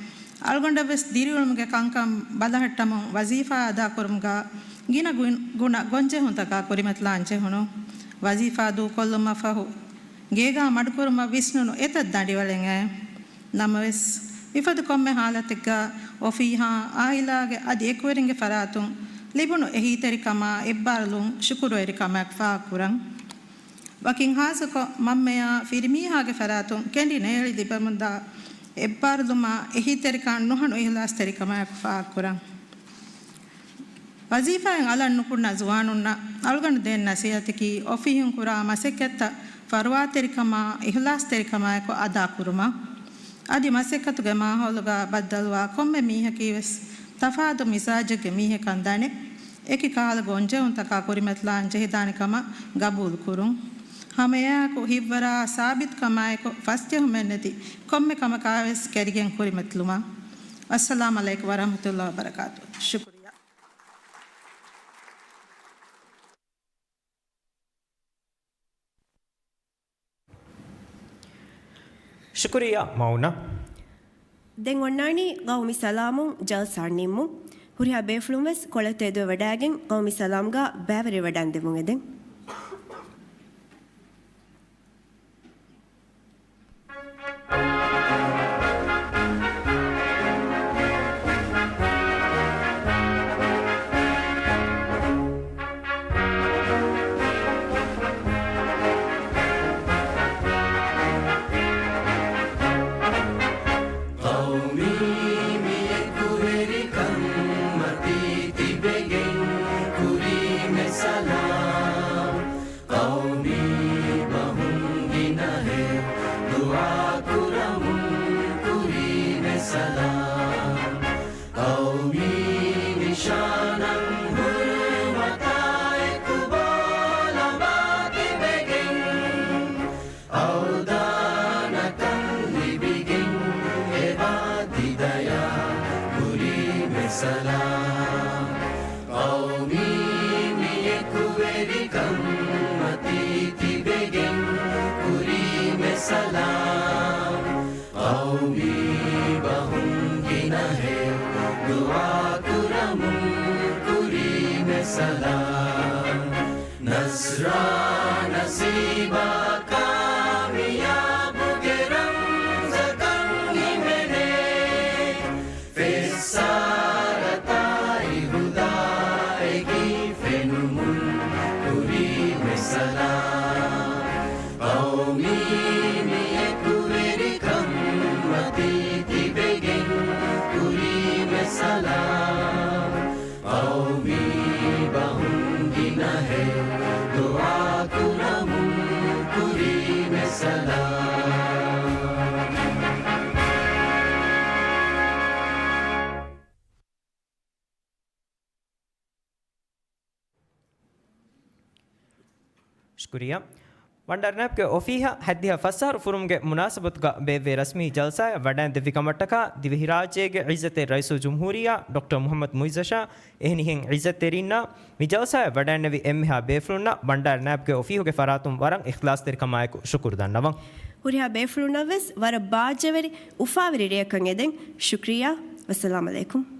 އަޅުގަނޑަށްވެސް ދިރިއުޅުމުގެ ކަންކަން ބަލަހައްޓަމުން ވަޒީފާ އަދާކުރުމުގަ ގިނަ ގުން-، ގުނަ ގޮންޖެހުންތަކާ ކުރިމަތިލާން ޖެހުނު. ވަޒީފާ ދޫކޮށްލުމަށްފަހު ގޭގާ މަޑުކުރުމަށް ވިސްނުނު އެތައް ދަނޑިވަޅެއް އައި. ނަމަވެސް، މިފަދަ ކޮންމެ ހާލަތެއްގަ އޮފީހާ، އާއިލާގެ އަދި އެކުވެރިންގެ ފަރާތުން ލިބުނު އެހީތެރިކަމާ އެއްބާރުލުން ޝުކުރުވެރިކަމާއެކު ފާހަގަކުރަން. ވަކިން ހާއްސަކޮށް މަންމަޔާ ފިރިމީހާގެ ފަރާތުން ކެނޑި ނޭޅި ލިބެމުންދާ އެއްބާރުލުމާ އެހީތެރިކަން ނުހަނު އިހުލާސްތެރިކަމާއެކު ފާހަގަކުރަން. ވަޒީފާއިން އަލަށް ނުކުންނަ ޒުވާނުންނަށް އަޅުގަނޑު ދޭން ނަސޭހަތަކީ އޮފީހުން ކުރާ މަސައްކަތްތައް ފަރުވާތެރިކަމާ އިހުލާސްތެރިކަމާއެކު އަދާކުރުމަށް. އަދި މަސައްކަތުގެ މާހައުލުގަ ބައްދަލުވާ ކޮންމެ މީހަކީވެސް ތަފާތު މިޒާޖެއްގެ މީހެއްކަން ދަނެ، އެކި ކަހަލަ ގޮންޖެހުންތަކާ ކުރިމަތިލާން ޖެހިދާނެ ކަމަށް ގަބޫލުކުރުން. ހަމައެއާއެކު ހިތްވަރާ ސާބިތުކަމާއެކު ފަސްޖެހުމެއްނެތި ކޮންމެ ކަމަކާވެސް ކެރިގެން ކުރިމަތިލުމަށް. އައްސަލާމް ޢަލައިކުމް ވަރަޙްމަތުﷲ ވަބަރަކާތުހު. ޝުކުރިއްޔާ. ޝުކުރިއްޔާ މައުނާ. ދެން އޮންނާނީ ޤައުމީ ސަލާމުން ޖަލްސާ ނިންމުން. ހުރިހާ ބޭފުޅުން ވެސް ކޮޅަށް ތެދުވެވަޑައިގެން ޤައުމީ ސަލާމްގަ ބައިވެރިވެވަޑައިގެންދެމުން އެދެން. ސަލާމް. ޤައުމީ ނިޝާނަށް ހުރުމަތާއެކު ބޯލަމާ ތިބެގެން، އަވްދާނަކަން ލިބިގެން އެބާ ތި ދަޔާ ކުރީމެ ސަލާމް. ޤައުމީ މިއެކުވެރިކަން މަތީ ތިބެގެން ކުރީމެ ސަލާމް. ޤައުމީ ބަހުން ގިނަހެޔޮ ދުޢާ ކުރަމުން ކުރީމެ ސަލާމް. ނަޞްރާ ނަސީބާ ކާމިޔާބުގެ ރަމްޒަކަށް ހިމެނޭ. ފެއްސާރަތާއި ހުދާއެކީ ފެނުމުން ކުރީމެ ސަލާމް. ޤައުމީ މިއެކުވެރިކަން މަތީ ތިބެގެން ކުރީމެ ސަލާމް. ޤައުމީ ބަހުން ގިނަހެޔޮ ދުޢާ ކުރަމުން ކުރީމެ ސަލާމް. ޝުކުރިއްޔާ. ވަންޑާރަ ނާއިބުގެ އޮފީހަށް ހަތްދިހަ ފަސް އަހަރު ފުރުމުގެ މުނާސަބަތުގަ ބޭއްވޭ ރަސްމީ ޖަލްސާއަށް ވަޑައިން ދެއްވި ކަމަށްޓަކާ ދިވެހިރާއްޖޭގެ ޢިއްޒަތްތެރި ރައީސުލްޖުމްހޫރިއްޔާ ޑޮކްޓަރ މުޙައްމަދު މުޢިއްޒަށާ އެހެނިހެން ޢިއްޒަތްތެރިންނާ މި ޖަލްސާއަށް ވަޑައިންނެވި އެންމެހާ ބޭފުޅުންނަށް ވަންޑާރަ ނާއިބުގެ އޮފީހުގެ ފަރާތުން ވަރަށް އިޚްލާޞްތެރިކަމާއެކު ޝުކުރު ދަންނަވަން. ހުރިހާ ބޭފުޅުންނަށްވެސް ވަރަށް ބާއްޖަވެރި އުފާވެރި ރެއަކަށް އެދެން. ޝުކްރިއްޔާ. ވައްސަލާމް ޢަލައިކުމް.